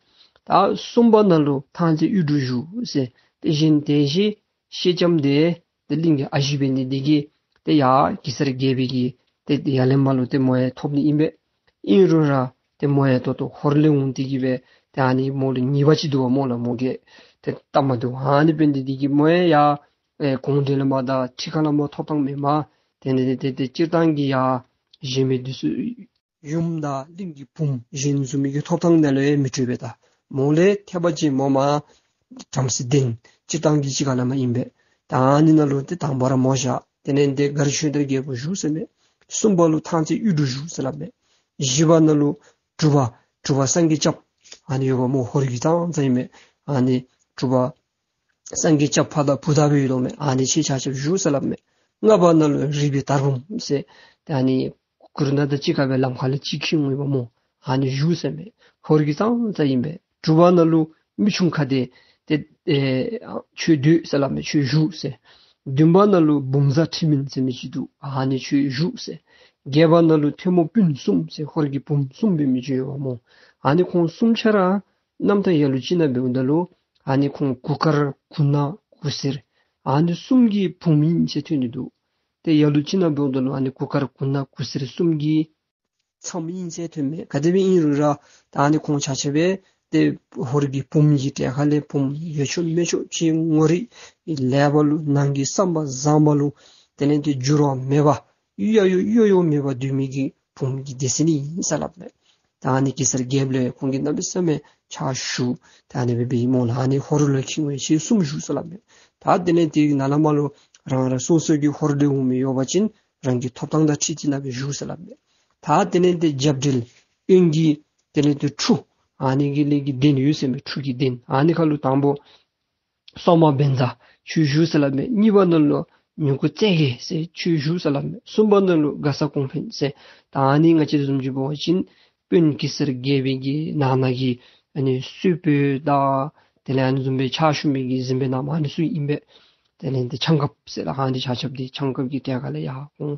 ད་གསུམ་པ་ནང་ལུ་ཐང་རྩེ་གཡུ་འབྲུག་བཞུགས་ཟེར། དེ་བཞིན་དེ་བཞིན་ཤེས་ལྕམ་འདི་ཏེ་གླིང་གི་ཨ་ཞེ་འབད་ནི་འདི་གིས་ཏེ་ཡར་གེ་སར་རྒྱལ་པོའི་གི་ཏེ་ཡར་ལས་མར་ལུ་ཏེ་མོ་ཡང་ཐོབ་ནི་ཨིན་པས། ཨིན་རུང་ར་ཏེ་མོ་ཡང་ད་ལྟོ་ཧོར་ལས་འོང་སྟེ་གི་སྦེ་ཏེ་ཨ་ནི་མོ་ལུ་ཉེས་པ་ཅིག་འདུག་པ་སྨོ་ལགས། མོ་གིས་ཏེ་སྟབས་མ་བདེཝ་ཨ་ནི་འབད་ནི་འདི་གིས་མོ་ཡང་ཡར་ཨེ་གུང་བྲན་ལས་མར་དང་ཁྲི་ཁ་ལས་མར་ཐོབ་ཐང་མེད་མས། ཏེ་ནི་ཏེ་ཏེ་སྤྱིར་བཏང་གི་ཡར་གཞན་མི་འདི་ཚུ་ཡུམ་དང་གླིང་གི་བུམོ་གཞན་བཟུམ་མའི་གི་ཐོབ་ཐང་ནང་ལུ་ཡང་མི་འགྲོ་བས། ད་མོ་ལས་ཐེབས་པ་ཅིན་མོ་མར་བྲམ་ཟེ་གདན་སྤྱིར་བཏང་གི་ཅིག་ཁ་ལས་མར་ཨིན་པས། ད་ཨ་ནི་ནང་ལུ་ཏེ་དང་པ་ར་མོ་བཞག། དེ་ལས་ཏེ་མགར་ཆོས་དར་རྒྱལ་པོ་བཞུགས་ཟེར་མས། གསུམ་པ་ལུ་ཐང་རྩེ་གཡུ་འབྲུག་བཞུགས་ཟེར་སླབ་མས། བཞི་པ་ནང་ལུ་གྲུ་པ་གྲུ་པ་སངས་རྒྱས་སྐྱབས་ཨ་ནི་ཡོདཔ་སྨོ། ཧོར་གྱི་ཙང་ཙང་ཨིན་མས། ཨ་ནི་གྲུ་པ་སངས་རྒྱས་སྐྱབས་ཕ་དང་བུ་དང་སྦེ་ཡོད་དོ་མས། ཨ་ནི་ཁྱེད་ཆ་ཁྱབ་བཞུགས་ཟེར་སླབ་མས། ལྔ་པ་ནང་ལུ་རི་པའི་དར་འབུམ་ཟེར་ཏེ་ཨ་ནི་གུར་ནང་དང་གཅིག་ཁར་སྦེ་ལམ་ཁ་ལས་གཅིག་འཁྱིད་འོང་ཡོདཔ་སྨོ། ཨ་ནི་བཞུགས་ཟེར་མས། ཧོར་གྱི་ཙང་ཙང་ཨིན་པས། དྲུག་པ་ནང་ལུ་མི་ཆུང་ཁ་བདེ་ཏེ་ཨེ་ཁྱོད་སྡོད་ཟེར་སླབ་མས། ཁྱོད་བཞུགས་ཟེར། བདུན་པ་ནང་ལུ་འབུམ་བཟའ་ཁྲི་སྨན་ཟེར་མི་ཅིག་འདུག། ཨ་ནི་ཁྱོད་བཞུགས་ཟེར། བརྒྱད་པ་ནང་ལུ་ཐོན་མོ་སྤུན་གསུམ་ཟེར་ཧོར་གྱི་བུམོ་གསུམ་འབད་མི་ཅིག་ཡོདཔ་སྨོ། ཨ་ནི་ཁོང་གསུམ་ཆ་ར་རྣམ་ཐར་ལ་ལུ་ཅིག་ནང་འབདཝ་ད་ལུ་ཨ་ནི་ཁོང་གུར་དཀར་གུར་ནག་གུར་སེར་ཨ་ནི་གསུམ་གྱི་བུམོ་ཨིན་ཟེར་ཐོན་ནི་འདུག། ཏེ་ལ་ལུ་ཅིག་ནང་འབདཝ་ད་ལུ་ཨ་ནི་གུར་དཀར་གུར་ནག་གུར་སེར་གསུམ་གྱི་ཚམོ་ཨིན་ཟེར་ཐོན་མས། ག་དེ་སྦེ་ཨིན་རུང་ར་ད་ཨ་ནི་ཁོང་ཆ་ཁྱབ་སྦེ་ཏེ་ཧོར་གྱི་བུམོ་གི་གྲལ་ཁ་ལས་བུམོ་ཡོད་ཆོག་མེད་ཆོག་ཕྱི་ངོ་རིས་ལེགས་པ་ལུ་ནང་གི་བསམ་པ་བཟང་པ་ལུ་དེ་ལས་ཏེ་འགྱུར་བ་མེད་པར་གཡོ་གཡོ་གཡོ་གཡོ་མེད་པར་སྡོད་མི་གི་བུམོ་གི་སྡེ་ཚན་ཨིན་ཟེར་སླབ་མས། ད་ཨ་ནི་གེ་སར་རྒྱལཔོ་ལས་ཁོང་གིས་གནམ་མེད་ས་མེད་ཕྱག་ཞུ། ད་ཨ་ནི་སྦེ་འབད་ཡི་སྨོ་ལགས། ཨ་ནི་ཧོར་ལུ་འཁྱིད་འོང་ཁྱེད་གསུམ་བཞུགས་ཟེར་སླབ་མས། ད་དེ་ལས་ཏེ་ནཱ་ལས་མར་ལུ་རང་རང་སོ་སོ་གི་ཧོར་ལས་འོང་མི་ཡོད་པ་ཅིན་རང་གི་ཐོབ་ཐང་དང་འཁྲིལ་ཏེ་ནཱ་སྦེ་བཞུགས་ཟེར་སླབ་མས། ད་དེ་ལས་ཏེ་རྒྱབ་འབྲེལ་གཡོན་གྱི་དེ་ལས་ཏེ་ཁྲུ་ཨ་ནི་གི་ལས་ཀྱི་གདན་ཡོད་ཟེར་མས། ཁྲུ་གི་གདན་ཨ་ནི་ཁར་ལུ་དང་པ་སོག་མ་བེན་ཛ་ཁྱོད་བཞུགས་ཟེར་སླབ་མས། གཉིས་པ་ནང་ལུ་མྱུ་གུ་རྩེ་རྒྱལ་ཟེར་ཁྱོད་བཞུགས་ཟེར་སླབ་མས། གསུམ་པ་ནང་ལུ་མགར་བཟའ་ཀོང་ཕན་ཟེར། ད་ཨ་ནི་ང་བཅས་བཟུམ་ཅིག་འབད་བ་ཅིན་དཔོན་གེ་སར་རྒྱལ་པོའི་གི་ནང་ན་གི་ཨ་ནི་གསོལ་དཔོན་དང་དེ་ལས་ཨ་ནི་བཟུམ་སྦེ་ཕྱག་ཞུ་མི་གི་གཟིམ་དཔོན་ནང་མ་ཨ་ནི་ཚུ་ཨིན་པས། དེ་ལས་ཏེ་ཆང་ཁབ་ཟེར་སླབ་ཨ་ནི་ཆ་ཁྱབ་འདི་ཆང་ཁབ་ཀྱི་གྲལ་ཁ་ལས་ཡར་ཁོང་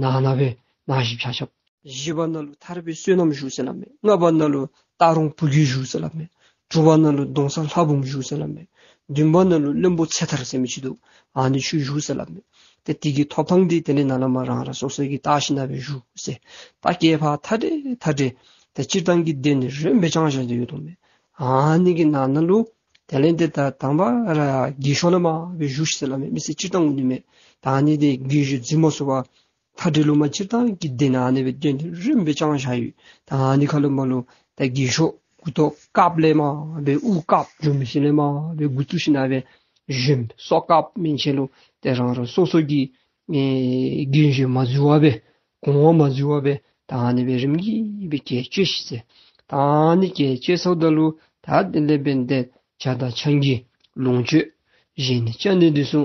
ནང་ན་སྦེ་ནང་ཞིབ་ཆ་ཁྱབ། བཞི་པ་ནང་ལུ་ཐར་པའི་བསོད་ནམས་བཞུགས་ཟེར་སླབ་མས། ལྔ་པ་ནང་ལུ་སྟག་རོང་བུ་རྒྱུད་བཞུགས་ཟེར་སླབ་མས། དྲུག་པ་ནང་ལུ་གདོང་བཟའ་ལྷ་འབུམ་བཞུགས་ཟེར་སླབ་མས། བདུན་པ་ནང་ལུ་བློན་པོ་ཚེ་ཐར་ཟེར་མི་ཅིག་འདུག། ཨ་ནི་ཚུ་བཞུགས་ཟེར་སླབ་མས། ཏེ་དེ་གི་ཐོབ་ཐངས་འདི་དེ་ལས་ནཱ་ལས་མར་རང་རང་སོ་སོ་གིས་བལྟ་ཞིནམ་ལས་སྦེ་བཞུགས་ཟེར། ད་བསྐལ་པ་ཐ་དད་ཐ་དད་ཏེ་སྤྱིར་བཏང་གི་སྡེ་ནི་རིམ་པས་བརྐྱངས་བཞག་སྟེ་ཡོད་དོ་མས། ཨ་ནི་གི་ནང་ན་ལུ་དེ་ལས་ཏེ་ད་དང་པ་ར་རྒས་ཤོས་ལས་མར་སྦེ་བཞུགས་ཟེར་སླབ་མས། མི་སེར་སྤྱིར་བཏང་ནི་མས། ད་ཨ་ནི་འདི་རྒས་ཤོས་འཛིན་མ་ཚུགས་པར་མཐའ་འབྲས་ལུ་མར་སྤྱིར་བཏང་གི་སྡེ་ནང་ཨ་ནི་སྦེ་སྡེ་འདི་རིམ་པས་བརྐྱངས་བཞག་ཡོད། ད་ཨ་ནི་ཁ་ལུ་མར་ལུ་ད་རྒས་ཤོས་མགུ་ཏོ་དཀརཔོ་ལས་མར་སྦེ་དབུ་དཀརཔོ་འགྱོ་མི་ཅིག་ལས་མར་སྦེ་འགོ་བཙུགས་ཞིནམ་ལས་སྦེ་གཞོནམ་སོ་དཀརཔོ་མན་ཆད་ལུ་ཏེ་རང་རང་སོ་སོ་གི་ཨེ་རྒན་གཞོན་མ་འཛོལ་བར་སྦེ་གོང་འོག་མ་འཛོལ་བར་སྦེ་ད་ཨ་ནི་སྦེ་རིམ་གྱིས་སྦེ་བཀལ་བཅུག་ཤིག་ཟེར། ད་ཨ་ནི་བཀལ་བཅུག་ཚརཝ་ད་ལུ་ད་དེ་ལས་འབདན་ཏེ་ཇ་དང་ཆང་གི་ལོངས་སྤྱོད་བཞེས་ནི་བཅའ་ནི་འདི་ཚུ་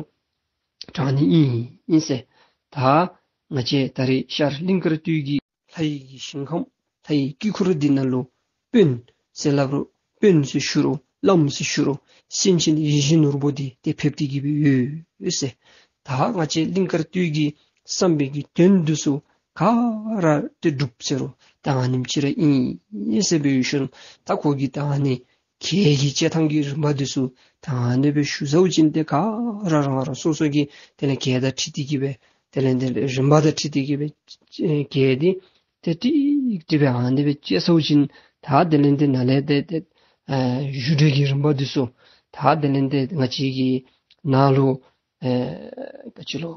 དྲང་ནི་ཨིན་ཨིན་ཟེར། ད་ང་བཅས་ད་རེས་ཤར་གླིང་དཀར་སྟོད་ཀྱི་ལྷ་ཡི་གི་ཞིང་ཁམས་ལྷ་ཡི་དཀྱིལ་འཁོར་འདི་ནང་ལུ་དཔོན་ཟེར་སླབ་རུང་དཔོན་ཟེར་ཞུ་རུང་བླམ་ཟེར་ཞུ་རུང་སེང་ཆེན་ཡིད་བཞིན་ནོར་བུ་འདི་ཏེ་ཕེབས་ཏེ་གི་སྦེ་ཡོད་ཟེར། ད་ང་བཅས་གླིང་དཀར་སྟོད་ཀྱི་བསམ་པའི་གི་དོན་འདི་ཚུ་ག་ར་ཏེ་འགྲུབ་ཟེར་རུང་ད་ཨ་ནེམ་ཅིག་ར་ཨིན་ཟེར་སྦེ་ཡོད་ཤུལ་ད་ཁོ་གིས་ད་ཨ་ནི་གྱལ་གྱི་བཅད་ཐངས་ཀྱི་རིམ་པ་འདི་ཚུ་ད་ཨ་ནི་སྦེ་ཞུ་ཚརཝ་ཅིག་ཏེ་ག་ར་རང་རང་སོ་སོ་གི་དེ་ལས་གྱལ་དང་འཁྲིལ་ཏེ་གི་སྦེ་དེ་ལས་དེ་ལས་རིམ་པ་དང་འཁྲིལ་ཏེ་གི་སྦེ་ཨེ་གྱལ་འདི་ཏེ་ཏིག་ཏིག་སྦེ་ཨ་ནི་སྦེ་བཅད་ཚརཝ་ཅིག་ད་དེ་ལས་དེ་ནཱ་ལས་དེ་དེ་ཨེ་བཞུགས་གྲལ་གྱི་རིམ་པ་འདི་ཚུ་ད་དེ་ལས་དེ་ང་བཅས་ཀྱི་ནང་ལུ་ཨེ་ག་ཅི་ལོ།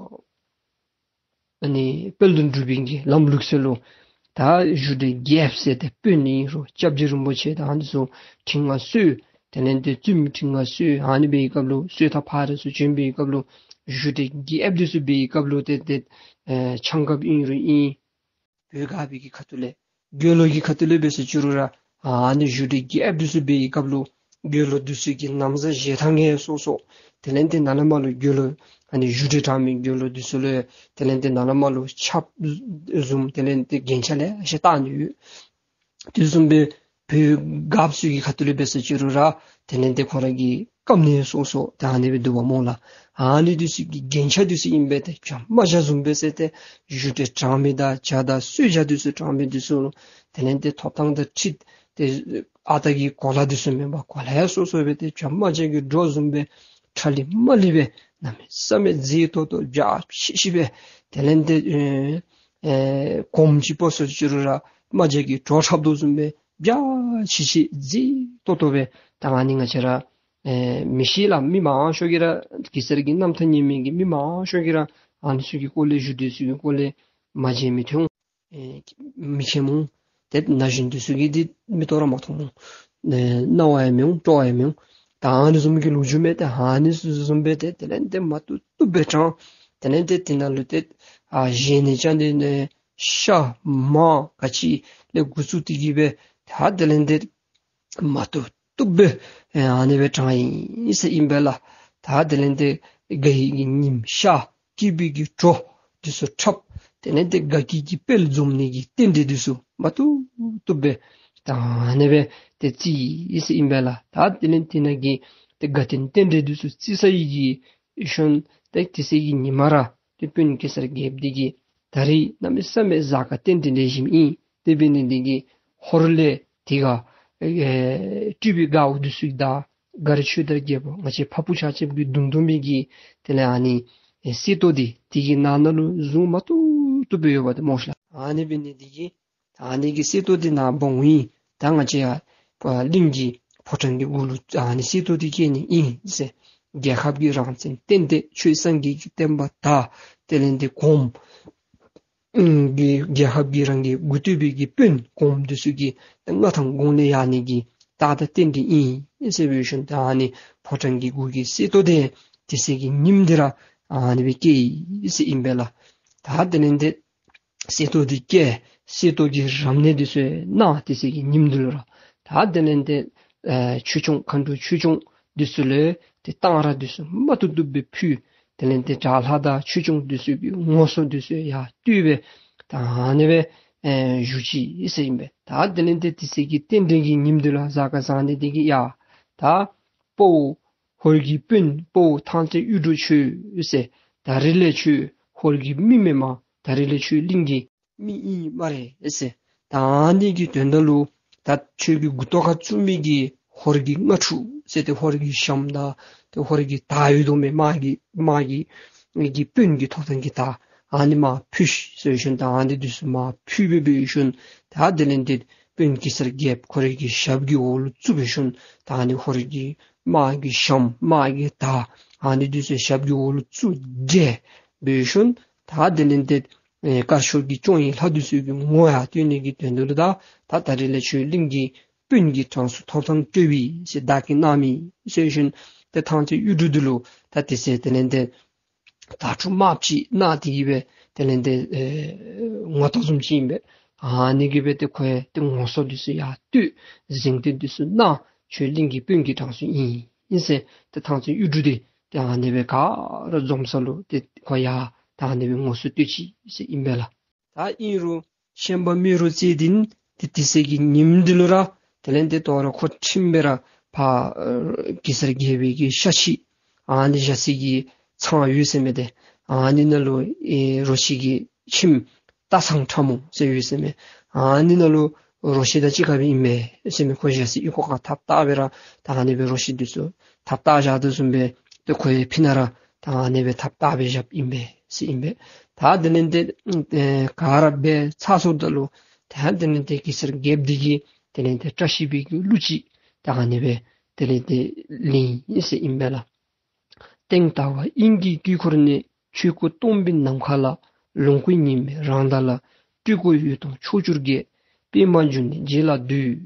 ཨ་ནི་དཔལ་དུ་འབྲུག་པའི་གི་ལམ་ལུགས་སྲོལ་ལུ་ད་བཞུགས་གྲལ་རྒྱལཔོ་ཟེར་ཏེ་དཔོན་ཨིན་རུང་སྐྱབས་རྗེ་རིན་པོ་ཆེ་དང་འདི་ཚུ་ཁྲི་མངའ་གསོལ། དེ་ལས་ཏེ་བཙུན་མོ་ཁྲི་མངའ་གསོལ། ཨ་ནི་འབད་བའི་སྐབས་ལུ་གསོལ་ཐབ་ཕར་ཚུར་བྱོན་པའི་སྐབས་ལུ་བཞུགས་གྲལ་རྒྱལཔོ་འདི་ཚུ་འབད་བའི་སྐབས་ལུ་ཏེ་ཏེ་ཨེ་ཆང་ཁབ་ཨིན་རུང་ཨིན། བོད་སྒར་པའི་གི་ཁ་ཐུག་ལས་དགེ་སློང་གི་ཁ་ཐུག་ལས་འབད་ཟེར་ཅི་རུང་ར་ཨ་ནི་བཞུགས་གྲལ་རྒྱལཔོ་འདི་ཚུ་འབད་བའི་སྐབས་ལུ་དགེ་སློང་འདི་ཚུ་གི་ན་བཟའ་བཞེས་ཐངས་ཡང་སོ་སོ། དེ་ལས་ཏེ་ནཱ་ལས་མར་ལུ་དགེ་སློང་ཨ་ནི་བཞུགས་གྲལ་དྲང་མི་དགེ་སློང་འདི་ཚུ་ལུ་དེ་ལས་ཏེ་ནཱ་ལས་མར་ལུ་ཆབ་བཟུམ་དེ་ལས་ཏེ་རྒྱན་ཆ་ལེ་ཤ་བཏགས་ནི་ཡོད། དེ་བཟུམ་སྦེ་བོད་སྒརཔ་ཚུ་གི་ཁ་ཐུག་ལས་འབད་ཟེར་ཅི་རུང་ར་དེ་ལས་ཏེ་ཁོང་ར་གི་བཀབ་ནི་སོ་སོ་ད་ཨ་ནི་སྦེ་འདུག་པ་སྨོ་ལགས། ཨ་ནི་འདི་ཚུ་གི་རྒྱན་ཆ་འདི་ཚུ་ཨིན་པས། ཏེ་བྱ་རྨ་བྱ་བཟུམ་སྦེ་ཟེར་ཏེ་བཞུགས་གྲལ་དྲང་མི་དང་ཇ་དང་གསོལ་ཇ་འདི་ཚུ་དྲང་མི་འདི་ཚུ་དེ་ལས་ཏེ་ཐོབ་ཐངས་དང་འཁྲིལ་ཏེ་ཨ་རྟག་གི་གོ་ལ་འདི་ཚུ་མེན་པར་གོ་ལ་ཡང་སོ་སོ་སྦེ་ཏེ་བྱ་རྨ་བྱ་གི་སྒྲོ་བཟུམ་སྦེ་ཁྲ་ལི་མ་ལི་སྦེ་གནམ་མེད་ས་མེད་མཛེས་ཏོག་ཏོ་འཇའ་ཆི་ཆི་སྦེ་དེ་ལས་ཏེ་ཨེ་ཨེ་གོངམ་ཅིག་འབད་ཟེར་ཅི་རུང་ར་རྨ་བྱ་གི་སྒྲོ་འཁྲབ་དོ་བཟུམ་སྦེ་འཇའ་ཆི་ཆི་མཛེས་ཏོག་ཏོ་སྦེ་ད་ཨ་ནི་ང་བཅས་ར་ཨེ་མི་ཤེས་ལགས། མི་མང་ཤོས་ཀྱིས་ར་གེ་སར་གྱི་རྣམ་ཐར་ཉན་མི་གི་མི་མང་ཤོས་ཀྱིས་ར་ཨ་ནི་ཚུ་གི་སྐོར་ལས་བཞུགས་གྲལ་ཚུ་གི་སྐོར་ལས་མ་མཇལ་མི་ཐོན་ཨེ་མི་མཁྱེན་འོང་། ཏེ་ན་གཞོན་འདི་ཚུ་གིས་འདི་མིག་ཏོ་ར་མ་མཐོང་འོང་། ཨེ་རྣ་བ་ཡང་མི་འོང་སྤྲོ་བ་ཡང་མི་འོང་། ད་ཨ་ནི་བཟུམ་གྱི་ལོ་རྒྱུས་མས། ཏེ་ཨ་ནི་བཟུམ་སྦེ་ཏེ་དེ་ལས་ཏེ་མ་བཏུབ་བཏུབ་སྦེ་དྲང་། དེ་ལས་ཏེ་དེ་ནང་ལུ་ཏེ་ཨ་བཞེས་ནི་བཅའ་ནི་ནི་ཤ་མར་ག་ཅི་ལས་འགོ་བཙུགས་ཏེ་གི་སྦེ་ད་དེ་ལས་ཏེ་མ་བཏུབ་བཏུབ་སྦེ་ཨ་ནི་སྦེ་དྲང་ཡི་ཟེར་ཨིན་པས་ལགས། ད་དེ་ལས་ཏེ་དགའ་བའི་གི་ཉིམ་ཤར་སྐྱིད་པའི་གི་བྲོ་འདི་ཚུ་འཁྲབ། དེ་ལས་ཏེ་དགའ་སྐྱིད་ཀྱི་དཔལ་འཛོམས་ནི་གི་རྟེན་འབྲེལ་འདི་ཚུ་མ་བཏུབ་བཏུབ་སྦེ་ད་ཨ་ནི་སྦེ་ཏེ་བརྩི་ཡི་ཟེར་ཨིན་པས་ལགས། ད་དེ་ལས་དེ་ནང་གི་ཏེ་དགའ་སྟོན་རྟེན་འབྲེལ་འདི་ཚུ་བརྩི་ཚར་བའི་གི་ཤུལ་ཏེ་དེ་ཚེ་གི་ཉིན་མ་ར་ཏེ་དཔོན་གེ་སར་རྒྱལཔོ་འདི་གིས་ད་རིས་གནམ་མེད་ས་མེད་གཟའ་སྐར་རྟེན་འབྲེལ་ལེགས་ཤོམ་ཨིན། དེ་འབད་ནི་འདི་གིས་ཧོར་ལས་དེ་ག་ཨེ་སྤྲུལ་པའི་རྒད་པོ་འདི་ཚུ་དང་མགར་ཆོས་དར་རྒྱལ་པོ་ང་བཅས་ཕ་བུ་ཆ་ཁྱབ་ཀྱི་གདུང་བརྡུང་མི་གི་དེ་ལས་ཨ་ནི་ཨེ་གསེར་ཏོག་འདི་དེ་གི་ནང་ན་ལུ་གཟུངས་མ་བཏུབ་བཏུབ་སྦེ་ཡོདཔ་འདི་སྨོ་ཤ་ལགས། ཨ་ནི་འབད་ནི་འདི་གིས་ཨ་ནི་གི་གསེར་ཏོག་འདི་ནཱ་འབག་འོང་ཡི། ད་ང་བཅས་ཡར་གླིང་གི་ཕོ་བྲང་གི་གུ་ལུ་ཨ་ནི་གསེར་ཏོག་འདི་བསྐྱལ་ནི་ཨིན་ཟེར། རྒྱལ་ཁབ་ཀྱི་རང་བཙན་བརྟན་ཏེ་ཆོས་སངས་རྒྱས་ཀྱི་བསྟན་པ་དར། དེ་ལས་ཏེ་གོངམ་ཨུམ་གྱི་རྒྱལ་ཁབ་ཀྱི་རང་གི་མགུ་ཏོ་པའི་གི་དཔོན་གོངམ་འདི་ཚུ་གི་མངའ་ཐང་གོང་ལས་ཡར་ནི་གི་རྟགས་དང་རྟེན་འབྲེལ་ཨིན་ཟེར་སྦེ་ཞུ་ནི། ད་ཨ་ནི་ཕོ་བྲང་གི་གུ་གི་གསེར་ཏོག་འདི་དེ་ཚེ་གི་ཉིནམ་འདི་ར་ཨ་ནི་སྦེ་བསྐྱལ་ཡི་ཟེར་ཨིན་པས་ལགས། ད་དེ་ལས་ཏེ་གསེར་ཏོག་འདི་བསྐྱལ། གསེར་ཏོག་གི་རབ་གནས་འདི་ཚུ་གནང་། དེ་ཚེ་གི་ཉིནམ་འདི་ལུ་ར་ད་དེ་ལས་ཏེ་ཨེ་ཆོས་སྐྱོང་མཁའ་འགྲོ་ཆོས་སྐྱོང་འདི་ཚུ་ལུ་ཏེ་གཏང་རག་འདི་ཚུ་མ་བཏུབ་བཏུབ་སྦེ་ཕུལ། དེ་ལས་ཏེ་དགྲ་ལྷ་དང་ཆོས་སྐྱོང་འདི་ཚུ་གི་ངོ་སོ་འདི་ཚུ་ཡར་བསྡུས་སྦེ་ད་ཨ་ནི་སྦེ་ཨེ་བཞུགས་ཅི་ཟེར་ཨིན་པས། ད་དེ་ལས་ཏེ་དེ་ཚེ་གི་རྟེན་འབྲེལ་གྱི་ཉིནམ་འདི་ལུ་གཟའ་སྐར་བཟང་ནི་འདི་གིས་ཡ་ད་དཔའ་བོ་ཧོར་གྱི་དཔོན་དཔའ་བོ་ཐང་རྩེ་གཡུ་འབྲུག་ཁྱོད་ཟེར། ད་རིས་ལས་ཁྱོད་ཧོར་གྱི་མི་མེན་པར་ད་རིས་ལས་ཁྱོད་གླིང་གི་ མི་ཨིན་སྨ་རེ་ཟེར། ད་ཨ་ནི་གི་དོན་དག་ལུ་ད་ཁྱོད་ཀྱི་མགུ་ཏོ་ཁར་བཙུགས་མི་གི་ཧོར་གྱི་རྔ་ཕྲུག་ཟེར་ཏེ་ཧོར་གྱི་ཞྭམོ་དང་ཏེ་ཧོར་གྱི་དར་ཡོད་དོ་མས། དམག་གི་དམག་གི་གི་དཔོན་གྱི་ཐོབ་ཐང་གི་དར་ཨ་ནི་མར་ཕུད་ཤིག་ཟེར་ཞིནམ་ད་ཨ་ནི་འདི་ཚུ་མར་ཕུད་སྦེ་འབད་ཞིནམ་ད་དེ་ལས་ཏེ་དཔོན་གེ་སར་རྒྱལཔོ་ཁོ་རའི་གི་ཞབས་ཀྱི་འོག་ལུ་བཙུགས་འབད་ཞིནམ་ད་ཨ་ནི་ཧོར་གྱི་དམག་གི་ཞྭམོ་དམག་གི་དར་ཨ་ནི་འདི་ཚུ་ཞབས་ཀྱི་འོག་ལུ་བཙུགས་བསྒྲལ་འབད་ཞིནམ་ད་དེ་ལས་ཏེ་ཨེ་དཀར་ཕྱོགས་ཀྱི་སྐྱོང་བའི་ལྷ་འདི་ཚུ་གི་ངོ་ཡང་སྟོན་ནི་གི་དོན་དག་ལུ་ད་ད་ད་རིས་ལས་ཁྱོད་གླིང་གི་དཔོན་གྱི་གྲངས་སུ་ཐོབ་ཐང་སྤྲོད་པས་ཟེར་བདག་གིས་གནང་མི་ཟེར་ཞིནམ་ཏེ་ཐང་རྩེ་གཡུ་འབྲུག་འདི་ལུ་ད་དེ་ཚེ་དེ་ལས་ཏེ་དར་ཕྲུག་དམརཔོ་ཅིག་གནང་སྟེ་གི་སྦེ་དེ་ལས་ཏེ་ཨེ་ངོ་རྟགས་བཟུམ་ཅིག་ཨིན་པས། ཨ་ནི་གི་སྦེ་ཏེ་ཁོ་ཡང་ཏེ་ངོ་སོ་འདི་ཚུ་ཡར་བསྟོད་གཟེངས་བསྟོད་འདི་ཚུ་གནང་། ཁྱོད་གླིང་གི་དཔོན་གྱི་གྲངས་སུ་ཨིན་ཨིན་ཟེར་ཏེ་ཐང་རྩེ་གཡུ་འབྲུག་འདི་ཏེ་ཨ་ནི་སྦེ་ག་ར་འཛོམས་ས་ལུ་ཏེ་ཁོ་ཡང་ད་ཨ་ནི་སྦེ་ངོ་སོ་བསྟོད་ཅི་ཟེར་ཨིན་པས་ལགས། ད་ཨིན་རུང་ཤན་པ་རྨེ་རུ་རྩེ་འདི་ཏེ་དེ་ཚེ་གི་ཉིནམ་འདི་ལུ་ར་དེ་ལས་ཏེ་དོ་རུང་ཁོ་ཁྲིམས་སྦེ་ར་ཕར་ཨེ་གེ་སར་རྒྱལ་པོའི་གི་ཤ་ཁྱི་ཨ་ནི་བཞག་སའི་གི་ཚང་ཡོད་ཟེར་མས། ཏེ་ཨ་ནི་ནང་ལུ་ཨེ་རོ་ཁྱི་གི་ཁྱིམ་སྟག་ཚང་ཁྲ་མོ་ཟེར་ཡོད་ཟེར་མས། ཨ་ནི་ནང་ལུ་རོ་ཁྱི་དང་གཅིག་ཁར་སྦེ་ཨིན་མས་ཟེར་མས། ཁོ་བཞག་སའི་གཡུས་ཁོག་ཁར་ཐགཔ་བཏགས་སྦེ་ར་ད་ཨ་ནི་སྦེ་རོ་ཁྱི་འདི་ཚུ་ཐགཔ་བཏགས་བཞག་དོ་བཟུམ་སྦེ་ཏེ་ཁོ་ཡང་ཕི་ན་ར་ད་ཨ་ནི་སྦེ་ཐགཔ་བཏགས་སྦེ་བཞགཔ་ཨིན་པས་ཟེར་ཨིན་པས། ད་དེ་ལས་ཏེ་ཨེ་ག་ར་འབད་ཚར་སོངམ་ད་ལུ་ད་དེ་ལས་ཏེ་གེ་སར་རྒྱལཔོ་འདི་གིས་དེ་ལས་ཏེ་བཀྲ་ཤིས་པའི་གི་གླུ་ཅིག་ད་ཨ་ནི་སྦེ་དེ་ལས་ཏེ་ལེན་ཡི་ཟེར་ཨིན་པས་ལགས། སྟེང་ཟླ་བ་དབྱིངས་ཀྱི་དཀྱིལ་འཁོར་ནས། ཆོས་སྐུ་སྟོང་པའི་ནམ་མཁའ་ལ། ལོངས་སྐུ་ཉི་མའི་རང་མདངས་ལ། སྤྲུལ་སྐུ་འོད་སྟོང་ཕྱོགས་བཅུར་རྒྱས། པདྨ་འབྱུང་གནས་རྗེ་ལ་འདུད་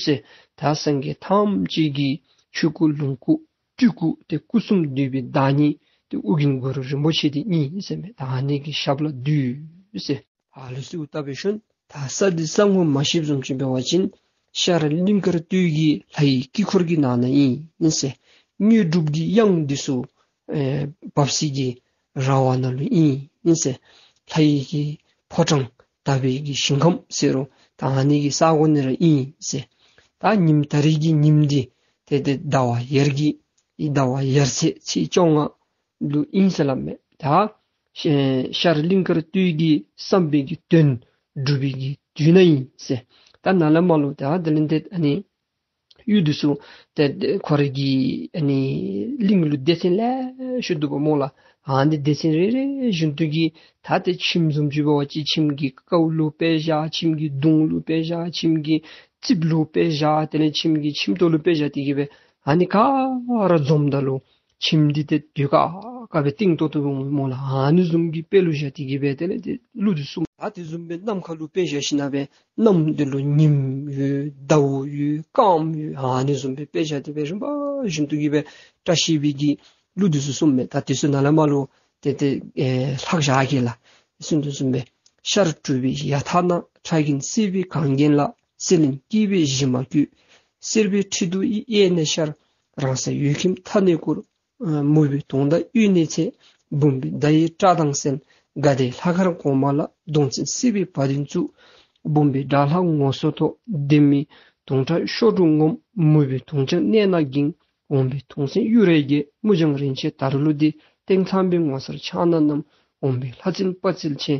ཟེར། ད་སངས་རྒྱས་ཐམས་ཅད་ཀྱི་ཆོས་སྐུ་ལོངས་སྐུ་སྤྲུལ་སྐུ་ཏེ་སྐུ་གསུམ་འདུས་པའི་བདག་ཉིད་ཏེ་ཨོ་རྒྱན་གུ་རུ་རིན་པོ་ཆེ་འདི་ཨིན་ཟེར་མས། ད་ཨ་ནི་གི་ཞབས་ལ་འདུད་ཟེར། ཨ་ལུ་གསོལཝ་བཏབ་པའི་ཤུལ་ད་ས་འདི་ས་ངོ་མ་ཤེསཔ་བཟུམ་ཅིག་འབད་བ་ཅིན་ཤར་གླིང་དཀར་སྟོད་ཀྱི་ལྷ་ཡི་དཀྱིལ་འཁོར་གྱི་ནང་ན་ཨིན་ཨིན་ཟེར། དངོས་གྲུབ་ཀྱི་གཡང་འདི་ཚུ་ཨེ་འབབ་སའི་གི་ར་བ་ནང་ལུ་ཨིན་ཨིན་ཟེར། ལྷ་ཡི་གི་ཕོ་བྲང་དག་པའི་གི་ཞིང་ཁམས་ཟེར་རུང་ད་ཨ་ནི་གི་ས་གོ་ནང་ར་ཨིན་ཟེར། ད་ཉིམ་ད་རིས་ཀྱི་ཉིམ་འདི་ཏེ་ཏེ་ཟླ་བ་ཡར་གྱི་ཟླ་བ་ཡར་ཚེས་ཚེས་བཅོ་ལྔ་ལུ་ཨིན་ཟེར་སླབ་མས། ད་ཤ་ཤར་གླིང་དཀར་སྟོད་ཀྱི་བསམ་པའི་གི་དོན་འགྲུབ་པའི་གི་དུས་ན་ཨིན་ཟེར། ད་ནཱ་ལས་མར་ལུ་ད་དེ་ལས་ཏེ་ཨ་ནི་གཡུས་འདི་ཚུ་ཏེ་ཏེ་ཁོ་རའི་གི་ཨ་ནི་གླིང་ལུ་སྡེ་ཚན་ལེ་ཤ་འདུག་པ་སྨོ་ལགས། ཨ་ནི་སྡེ་ཚན་རེ་རེ་བཞིན་དུ་གི་ད་ཏེ་ཁྱིམ་བཟུམ་ཅིག་འབད་བ་ཅིན་ཁྱིམ་གྱི་ཀཝ་ལུ་དཔེ་བཞག། ཁྱིམ་གྱི་གདུང་ལུ་དཔེ་བཞག། ཁྱིམ་གྱི་རྩིགཔ་ལུ་དཔེ་བཞག། དེ་ལས་ཁྱིམ་གྱི་ཁྱིམ་ཐོག་ལུ་དཔེ་བཞག་སྟེ་གི་སྦེ་ཨ་ནི་ག་ར་འཛོམས་ད་ལུ་ཁྱིམ་འདི་ཏེ་དུས་ཀ་ཀ་སྦེ་བརྟན་ཏོག་ཏོ་སྦེ་འོང་སྨོ་ལགས། ཨ་ནི་བཟུམ་གྱི་དཔེ་ལུ་བཞག་སྟེ་གི་སྦེ་དེ་ལས་ཏེ་གླུ་འདི་གསུངས། ད་དེ་བཟུམ་སྦེ་ནམ་མཁའ་ལུ་དཔེ་བཞག་ཞིནམ་ལས་སྦེ་གནམ་འདི་ལུ་ཉིམ་ཡོད་ཟླཝ་ཡོད་སྐརམ་ཡོད་ཨ་ནི་བཟུམ་སྦེ་དཔེ་བཞག་སྟེ་སྦེ་རིམ་པ་བཞིན་དུ་གི་སྦེ་བཀྲ་ཤིས་པའི་གི་གླུ་འདི་ཚུ་གསུངམ་མས། ད་དེ་ཚུ་ནཱ་ལས་མར་ལུ་ཏེ་ཏེ་ཨེ་ལྷག་བཞག་གེ་ལགས། གསུངས་དོ་བཟུམ་སྦེ་ཤར་གྲུབ་པའི་ཡ་ཐ་ན། ཁྲ་རྒན་སྲིད་པའི་གངས་རྒྱན་ལ། སྲིད་གླིང་སྐྱིད་པའི་གཞི་མ་བཀོད། སེར་པོའི་ཁྲི་གདུགས་གཡས་ནས་ཤར། རང་ས་ཡུལ་ཁྱིམ་མཐའ་ནས་བསྐོར། ཨ་མུ་པའི་དུང་ཟླ་གཡོན་ནས་ཚེས། འབུམ་པའི་ཟླ་ཡི་བཀྲག་མདངས་གསལ། དགའ་ལྡན་ལྷ་མཁར་གོང་མ་ལ། གདོང་བཙན་སྲིད་པའི་བ་དན་བཙུགས། འབུམ་པའི་དགྲ་ལྷ་ངོ་སོ་ཐོག། བདེ་མི་དུང་ཁྲ་གཤོག་སྒྲོ་ངོམས། མུ་པའི་དུང་ཆེན་གནས་ན་འགྱིང་། འོམ་པའི་དུང་སེང་གཡུ་རལ་རྒྱས། མུ་ལྗང་རིན་ཆེན་དར་ལུ་འདི། སྟེང་ཚངས་པའི་ངོ་མཚར་ཕྱག་ན་བསྣམས། འོམ་པའི་ལྷ་བཙན་དཔའ་རྩལ་ཆེ།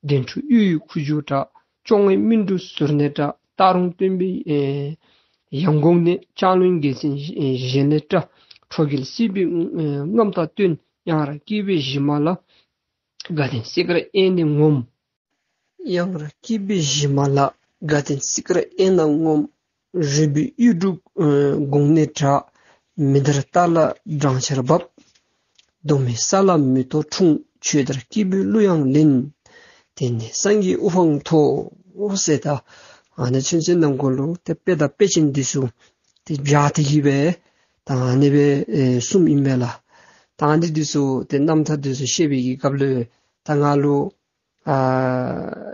གདན་ཁྲི་གཡུ་ཡི་ཁུ་བྱུག་བཀྲ། བཅོ་ལྔའི་སྨིན་དྲུག་ཟུར་གནས་བཀྲ། སྟག་རོང་སྟོན་པའི་ཨེ་ཡང་གོང་ནས། ལྕང་གླིང་རྒྱལ་མཚན་ཨེ་བཞེས་ལས་བཀྲ། ཁྲོ་རྒྱལ་སྲིད་པའི་ཨེ་རྔམ་དང་བསྟུན། གཡང་ར་སྐྱིད་པའི་གཞི་མ་ལ། དགའ་ལྡན་སྲིད་མཁར་གཡས་ནས་ངོམས། གཡང་ར་སྐྱིད་པའི་གཞི་མ་ལ། དགའ་ལྡན་སྲིད་མཁར་གཡས་ན་ངོམས། རོལ་པའི་གཡུ་འབྲུག་ཨེ་གོང་ནས་བཀྲ། མི་འདར་རྟ་ལ་སྦྲང་ཆར་འབབ། གདོང་མའི་ས་ལ་མེ་ཏོག་འཁྲུངས། ཆོས་དར་སྐྱིད་པའི་གླུ་དབྱངས་ལེན། དེང་ནས་སངས་རྒྱས་དབུ་འཕང་མཐོ་ཟེར། ད་ཨ་ནི་ཚུན་ཚོད་ནང་འཁོད་ལུ་ཏེ་དཔེ་དང་དཔེ་ཅན་འདི་ཚུ་ཏེ་སྦྱར་ཏེ་གི་སྦེ་ད་ཨ་ནི་སྦེ་ཨེ་གསུངམ་ཨིན་མས་ལགས། ད་ཨ་ནི་འདི་ཚུ་ཏེ་རྣམ་ཐར་འདི་ཚུ་བཤད་པའི་གི་སྐབས་ལུ་ད་ང་ལུ་ཨ་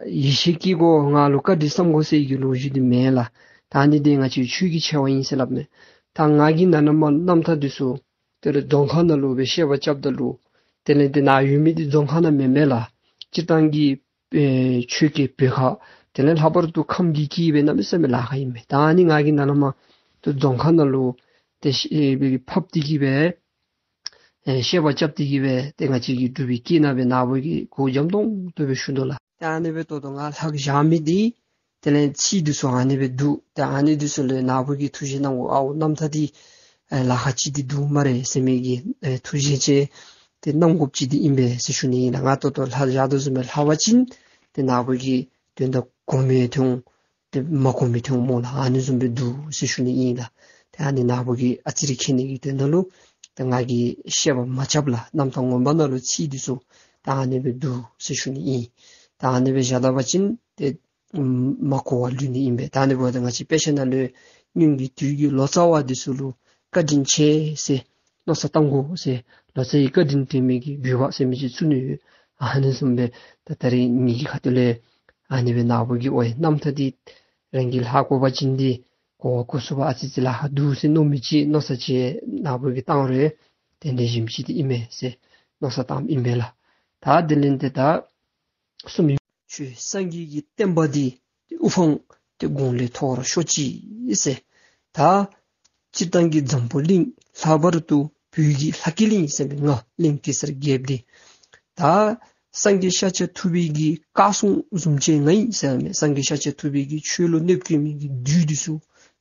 ཡིད་ཆེས་བསྐྱེད་དགོ་ང་ལུ་བཀའ་དྲིན་བསམ་དགོ་ཟེར་གྱི་ལོ་རྒྱུས་འདི་མེན་ལགས། ད་ཨ་ནི་འདི་ང་བཅས་ཆོས་ཀྱི་ཆེ་བ་ཨིན་ཟེར་སླབ་མས། ད་ང་གིས་ནཱ་ནཱ་མར་རྣམ་ཐར་འདི་ཚུ་དེ་ལས་རྫོང་ཁ་ནང་ལུ་སྦེ་བཤད་པ་རྐྱབ་ད་ལུ་དེ་ལས་ཏེ་ནཱ་ཡོད་མི་འདི་རྫོང་ཁ་ནང་མེན་མས་ལགས། སྤྱིར་བཏང་གི་ཨེ་ཆོས་ཀྱི་བོད་ཁ་དེ་ལས་ལྷག་པར་དུ་ཁམས་ཀྱི་སྐད་སྦེ་གནམ་མེད་ས་མེད་ལཱ་ཁག་ཨིན་མས། ད་ཨ་ནི་ང་གིས་ནཱ་ནཱ་མར་ཏེ་རྫོང་ཁ་ནང་ལུ་ཏེ་ཨེ་སྦེ་ཕབ་སྟེ་གི་སྦེ་ཨེ་བཤད་པ་རྐྱབ་སྟེ་གི་སྦེ་ཏེ་ང་བཅས་ཀྱི་འབྲུག་པའི་སྐད་ནང་སྦེ་ནཱ་བུ་གིས་གོ་འཇམ་ཏོང་ཏོ་སྦེ་ཞུ་དོ་ལགས། ཨ་ནི་སྦེ་ད་ལྟོ་ང་ལྷག་བཞག་མི་འདི་དེ་ལས་ཚིག་འདི་ཚུ་ཨ་ནི་སྦེ་འདུག། ཏེ་ཨ་ནི་འདི་ཚུ་ལུ་ནཱ་བུ་གིས་ཐུགས་བཞེད་གནང་དགོ། ཨའོ་རྣམ་ཐར་འདི་ཨེ་ལཱ་ཁག་ཅིག་འདི་འདུག་སྨ་རེ་ཟེར་མི་གི་ཨེ་ཐུགས་བཞེད་ཅིག་ཏེ་གནང་དགོཔ་ཅིག་འདི་ཨིན་པས་ཟེར་ཞུ་ནི་ཨིན་ལགས། ང་ད་ལྟོ་ལྷག་བཞག་དོ་བཟུམ་སྦེ་ལྷག་པ་ཅིན་ཏེ་ནཱ་བུ་གིས་དོན་དག་གོ་མི་ཐོན་ཏེ་མ་གོ་མི་ཐོན་སྨོ་ལགས། ཨ་ནི་བཟུམ་སྦེ་འདུག་ཟེར་ཞུ་ནི་ཨིན་ལགས། ཏེ་ཨ་ནི་ནཱ་བུ་གིས་ཨ་ཙི་རེ་མཁྱེན་ནི་གི་དོན་དག་ལུ་ཏེ་ང་གིས་བཤད་པ་མ་རྐྱབ་ལགས། རྣམ་ཐར་ངོ་མ་ནང་ལུ་ཚིག་འདི་ཚུ་ད་ཨ་ནི་སྦེ་འདུག་ཟེར་ཞུ་ནི་ཨིན། ད་ཨ་ནི་སྦེ་བཞག་ད་པ་ཅིན་ཏེ་མ་གོ་བར་ལུས་ནི་ཨིན་པས། ད་ཨ་ནི་འབདཝ་ད་ང་བཅས་དཔེ་ཆ་ནང་ལུ་སྔོན་གྱི་དུས་ཀྱི་ལོ་ཙཱ་བ་འདི་ཚུ་ལུ་བཀའ་དྲིན་ཆེ་ཟེར་མནོ་བསམ་བཏང་དགོ་ཟེར། ལོ་ཙཱ་ཡི་བཀའ་དྲིན་དྲན་མི་གི་བོད་པ་ཟེར་མི་ཅིག་ཚུད་ནི་ཡོད། ཨ་ནི་བཟུམ་སྦེ་ད་ད་རིས་ངེ་གི་ཁ་ཐུག་ལས་ཨ་ནི་སྦེ་ནཱ་བུ་གིས་ཨོ་ཡ་རྣམ་ཐར་འདི་རང་གིས་ལྷག་དགོ་པ་ཅིན་འདི་གོ་གོ་ཚུགས་པ་ཨ་ཙི་ཅིག་ལཱ་ཁག་འདུག་ཟེར་མནོ་མི་ཅིག་མནོ་བསམ་ཅིག་ནཱ་བུ་གིས་བཏང་རུང་དེ་འདྲ་བཟུམ་ཅིག་འདི་ཨིན་མས་ཟེར་མནོ་བསམ་བཏངམ་ཨིན་པས་ལགས། ད་དེ་ལས་ཏེ་ད་གསུངས་ཡོད། ཆོས་སངས་རྒྱས་ཀྱི་བསྟན་པ་འདི་དབུ་འཕང་ཏེ་དགུང་ལས་མཐོ་བར་ཤོག་ཅིག་ཟེར། ད་སྤྱིར་བཏང་གི་འཛམ་བུ་གླིང་ལྷག་པར་དུ་བོད་ཀྱི་ལྷ་སྐལ་གླིང་ཟེར་མི་ང་གླིང་གེ་སར་རྒྱལཔོ་འདི་ད་སངས་རྒྱས་ཤཱཀྱ་ཐུབ་པའི་གི་བཀའ་སྲུང་བཟུམ་ཅིག་ང་ཨིན་ཟེར་མས། སངས་རྒྱས་ཤཱཀྱ་ཐུབ་པའི་གི་ཆོས་ལུ་གནོད་བཀོད་མི་གི་བདུད་འདི་ཚུ་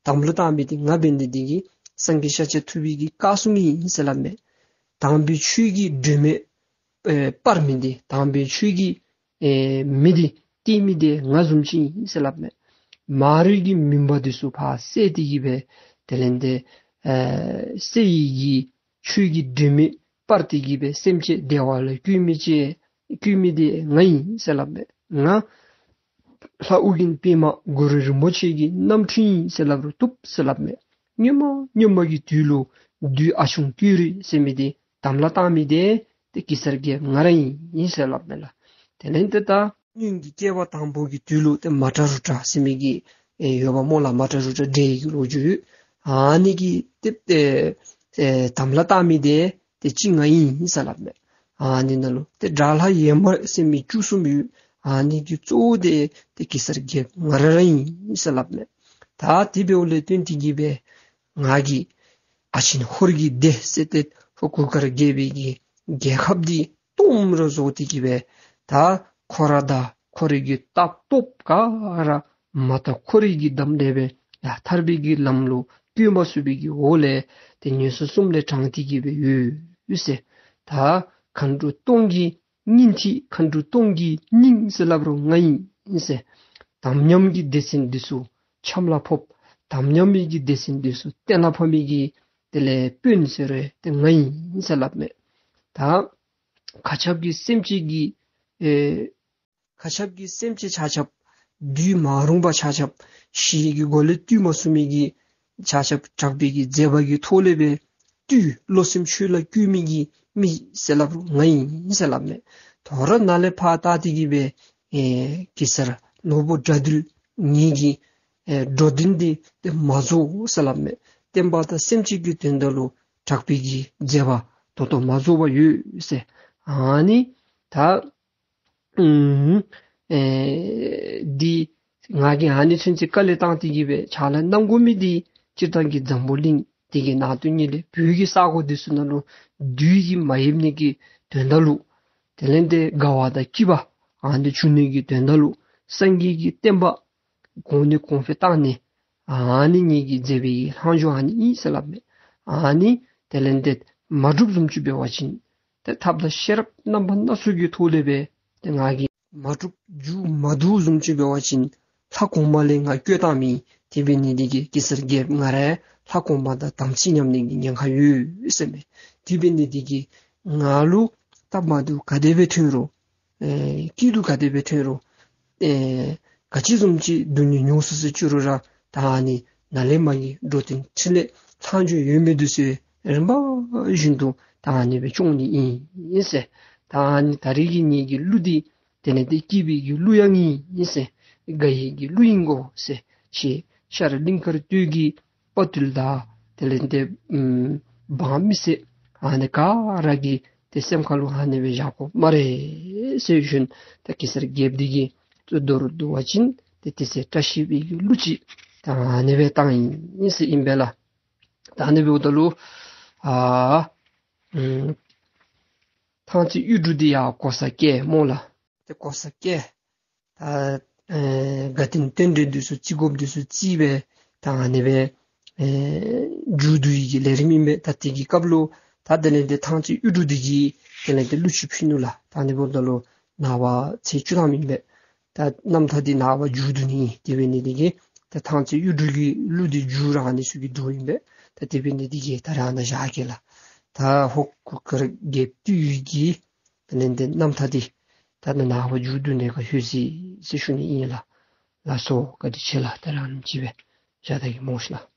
དམ་ལུ་བཏགས་མི་འདི་ང་འབད་ནི་འདི་གིས་སངས་རྒྱས་ཤཱཀྱ་ཐུབ་པའི་གི་བཀའ་སྲུང་ཨིན་ཟེར་སླབ་མས། དམ་པའི་ཆོས་ཀྱི་སྒྲོན་མེ་ཨེ་སྤར་མི་འདི་དམ་པའི་ཆོས་ཀྱི་ཨེ་མེ་འདི་བཏེག་མི་འདི་ང་བཟུམ་ཅིག་ཨིན་ཟེར་སླབ་མས། མ་རིག་གི་མུན་པ་འདི་ཚུ་ཕར་བསལ་ཏེ་གི་སྦེ་དེ་ལས་ཏེ་ཨེ་བསལ་ཡི་གི་ཆོས་ཀྱི་སྒྲོན་མེ་སྤར་ཏེ་གི་སྦེ་སེམས་ཅན་བདེ་བ་ལུ་བཀོད་མི་ཅིག་བཀོད་མི་འདི་ང་ཨིན་ཟེར་སླབ་མས། ང་ལྷ་ཨོ་རྒྱན་པདྨ་གུ་རུ་རིན་པོ་ཆེ་གི་རྣམ་འཕྲུལ་ཨིན་ཟེར་སླབ་རུང་བཏུབ་ཟེར་སླབ་མས། སྔོན་མ་སྔོན་མ་གི་དུས་ལུ་བདུད་ཨ་ཆུང་ཀེ་རི་ཟེར་མི་འདི་དམ་ལ་བཏགས་མི་འདི་ཏེ་གེ་སར་རྒྱལཔོ་ང་ར་ཨིན་ཟེར་སླབ་མས་ལགས། དེ་ལས་ཏེ་ད་སྔོན་གྱི་བསྐལ་པ་དང་པོ་གི་དུས་ལུ་ཏེ་མ་ཏྲ་རུ་ཏྲ་ཟེར་མི་གི་ཨེ་ཡོདཔ་སྨོ་ལགས། མ་ཏྲ་རུ་ཏྲ་འདྲེ་ཡི་གི་ལོ་རྒྱུས་ཡོད། ཨ་ནི་གི་ཏེ་ཨེ་ཨེ་དམ་ལ་བཏགས་མི་འདི་ཏེ་གཅིག་ང་ཨིན་ཟེར་སླབ་མས། ཨ་ནི་ནང་ལུ་ཏེ་དགྲ་ལྷ་ཡེ་མ་ཟེར་མི་བཅུ་གསུམ་ཡོད། ཨ་ནི་གི་གཙོ་བོ་འདི་ཏེ་གེ་སར་རྒྱལཔོ་ང་ར་ར་ཨིན་ཟེར་སླབ་མས། ད་དེ་འབདཝ་ལས་བརྟེན་ཏེ་གི་སྦེ་ང་གིས་ཨ་ཆེན་ཧོར་གྱི་སྡེ་ཟེར་ཏེ་ཧོར་གུར་དཀར་རྒྱལ་པོའི་གི་རྒྱལ་ཁབ་འདི་སྟོངམ་ར་བཟོ་སྟེ་གི་སྦེ་ད་ཁོ་ར་དང་ཁོ་རའི་གི་རྟ་སྟོབས་ག་ར་མ་དག་ཁོ་རའི་གི་གདམས་ལས་སྦེ་ཡ་ཐར་པའི་གི་ལམ་ལུ་བཀོད་མ་ཚུགས་པའི་གི་འོག་ལས་ཏེ་ངན་སོང་གསུམ་ལས་དྲངས་ཏེ་གི་སྦེ་ཡོད་ཟེར། ད་མཁའ་འགྲོ་སྟོང་གི་སྙིང་ཐིག། མཁའ་འགྲོ་སྟོང་གི་སྙིང་ཟེར་སླབ་རུང་ང་ཨིན་ཟེར། དམ་ཉམས་ཀྱི་སྡེ་ཚན་འདི་ཚུ་ཆམ་ལ་ཕོག། དམ་ཉམས་མི་གི་སྡེ་ཚན་འདི་ཚུ་གཏན་ལ་ཕབ་མི་གི་དེ་ལས་དཔོན་ཟེར་རུང་ཏེ་ང་ཨིན་ཟེར་སླབ་མས། ད་མཁའ་ཁྱབ་ཀྱི་སེམས་ཅན་གྱི་ཨེ་མཁའ་ཁྱབ་ཀྱི་སེམས་ཅན་ཆ་ཁྱབ་བདུད་མ་རུངས་པ་ཆ་ཁྱབ་ཞི་བའི་གི་སྒོ་ལས་བཏུལ་མ་ཚུགས་མི་གི་ཆ་ཁྱབ་དྲག་པོའི་གི་མཛད་པ་གི་ཐོག་ལས་སྦེ་བཏུལ། བློ་སེམས་ཆོས་ལ་བསྒྱུར་མི་གི་མི་ཟེར་སླབ་རུང་ང་ཨིན་ཟེར་སླབ་མས། དོ་རུང་ནཱ་ལས་ཕར་བལྟ་སྟེ་གི་སྦེ་ཨེ་གེ་སར་ནོར་བུ་དགྲ་འདུལ་ངེ་གི་ཨེ་འགྲོ་དོན་འདི་ཏེ་མ་རྫོགས་ཟེར་སླབ་མས། བསྟན་པ་དང་སེམས་ཅན་གྱི་དོན་དག་ལུ་དྲག་པོའི་གི་མཛད་པ་ད་ལྟོ་མ་རྫོགས་པར་ཡོད་ཟེར། ཨ་ནི་ད་ཨུམ་ཨེ་འདི་ང་གིས་ཨ་ནི་ཚུན་ཚོད་དཀའ་ལས་བཏང་སྟེ་གི་སྦེ་ཕྱག་ལཱ་གནང་དགོ་མི་འདི་སྤྱིར་བཏང་གི་འཛམ་བུ་གླིང་འདི་གི་ནང་དོན་ཉིད་ལས་བོད་ཀྱི་ས་གོ་འདི་ཚུ་ནང་ལུ་བདུད་ཀྱིས་མ་ཡིབ་ནི་གི་དོན་དག་ལུ་དེ་ལས་ཏེ་དགའ་བ་དང་སྐྱིད་པ་ཨ་ནི་འབྱུང་ནི་གི་དོན་དག་ལུ་སངས་རྒྱས་ཀྱི་བསྟན་པ་གོང་ནས་གོང་འཕེལ་བཏང་ནི་ཨ་ནི་ངེ་གི་མཛད་པའི་ལྷག་མཇུག་ཨ་ནི་ཨིན་ཟེར་སླབ་མས། ཨ་ནི་དེ་ལས་ཏེ་མ་འགྲུབ་བཟུམ་ཅིག་འབད་བ་ཅིན་ཏེ་ཐབས་དང་ཤེས་རབ་རྣམ་པ་སྣ་ཚོགས་ཀྱི་ཐོག་ལས་སྦེ་ཏེ་ང་གིས་མ་འགྲུབ་མཇུག་མ་བསྡུ་བཟུམ་ཅིག་འབད་བ་ཅིན་ལྷ་གོང་མ་ལས་ང་བསྐོས་བཏང་མི་དེ་འབད་ནི་འདི་གིས་གེ་སར་རྒྱལཔོ་ང་ར་ལྷ་གོང་མ་དང་དམ་ཚིག་ཉམས་ནི་གི་ཉེན་ཁ་ཡོད་ཟེར་མས། དེ་འབད་ནི་འདི་གིས་ང་ལུ་སྟབས་མ་བདེཝ་ག་དེ་སྦེ་ཐོན་རུང་ཨེ་སྐྱིད་སྡུག་ག་དེ་སྦེ་ཐོན་རུང་ཨེ་ག་ཅི་བཟུམ་ཅིག་སྡུག་བསྔལ་མྱོང་སི་སི་བྱུང་རུང་ར་ད་ཨ་ནི་ནཱ་ལས་མར་གྱི་འགྲོ་དོན་འཕྲིན་ལས་ལྷག་མཇུག་ཡོད་མི་འདི་ཚུ་རིམ་པ་བཞིན་དུ་ད་ཨ་ནི་སྦེ་སྐྱོང་ནི་ཨིན་ཟེར། ད་ཨ་ནི་ད་རེས་ཀྱི་ངེ་གི་གླུ་འདི་དེ་ལས་ཏེ་སྐྱིད་པའི་གི་གླུ་ཡང་ཨིན་ཟེར། དགའ་བའི་གི་གླུ་ཨིན་གོ་ཟེར། ཞེས་ཤར་གླིང་དཀར་སྟོད་ཀྱི་དཔའ་བརྟུལ་དང་དེ་ལས་ཏེ་ཨམ་འབངས་མི་སེར་ཨ་ནི་ག་ར་གི་ཏེ་སེམས་ཁ་ལུ་ཨ་ནི་སྦེ་བཞག་དགོ་སྨ་རེ་ཟེར་ཞུ་ནི། ད་གེ་སར་རྒྱལཔོ་འདི་གིས་མདོར་བསྡུ་བ་ཅིན་ཏེ་དེ་ཚེ་བཀྲ་ཤིས་པའི་གི་གླུ་ཅིག་ད་ཨ་ནི་སྦེ་བཏང་ཡི་ཟེར་ཨིན་པས་ལགས། ད་ཨ་ནི་སྦེ་འབདཝ་ད་ལུ་ཨ་ཨམ་ཐང་རྩེ་གཡུ་འབྲུག་འདི་ཡང་གོ་ས་བཀལ་སྨོ་ལགས། ཏེ་གོ་ས་བཀལ། ཨ་ཨེ་དགའ་སྟོན་རྟེན་འབྲེལ་འདི་ཚུ་བརྩི་དགོཔ་འདི་ཚུ་བརྩིས་སྦེ་ད་ཨ་ནི་སྦེ་ཨེ་མཇུག་བསྡུ་ཡི་གི་ལས་རིམ་ཨིན་པས། ད་དེ་གི་སྐབས་ལུ་ད་དེ་ལས་ཏེ་ཐང་རྩེ་གཡུ་འབྲུག་འདི་གིས་དེ་ལས་ཏེ་གླུ་ཅིག་ཕུལ་ནུག་ལགས། ད་ཨ་ནི་འབདཝ་ད་ལུ་ནངས་པ་ཚེས་བཅུ་ཐམ་ཨིན་པས། ད་རྣམ་ཐར་འདི་ནངས་པ་མཇུག་བསྡུ་ནི། དེ་འབད་ནི་འདི་གིས་ད་ཐང་རྩེ་གཡུ་འབྲུག་གི་གླུ་འདི་མཇུག་ར་ཨ་ནི་ཚུ་གིས་བསྡུཝ་ཨིན་པས། ད་དེ་འབད་ནི་འདི་གིས་ད་རེས་ཨ་ནཱ་བཞག་གེ་ལགས། ད་ཧོར་གུར་དཀར་རྒྱལཔོ་འདི་གི་དེ་ལས་ཏེ་རྣམ་ཐར་འདི་ད་ནངས་པ་མཇུག་བསྡུ་ནི་ཁར་ལྷོད་ཅི་ཟེར་ཞུ་ནི་ཨིན་ལགས། ལགས་སོ། བཀའ་དྲིན་ཆེ་ལགས། ད་རེས་ཨ་ནེམ་ཅིག་སྦེ་བཞག་ད་གེ་སྨོ་ཤིག་ལགས།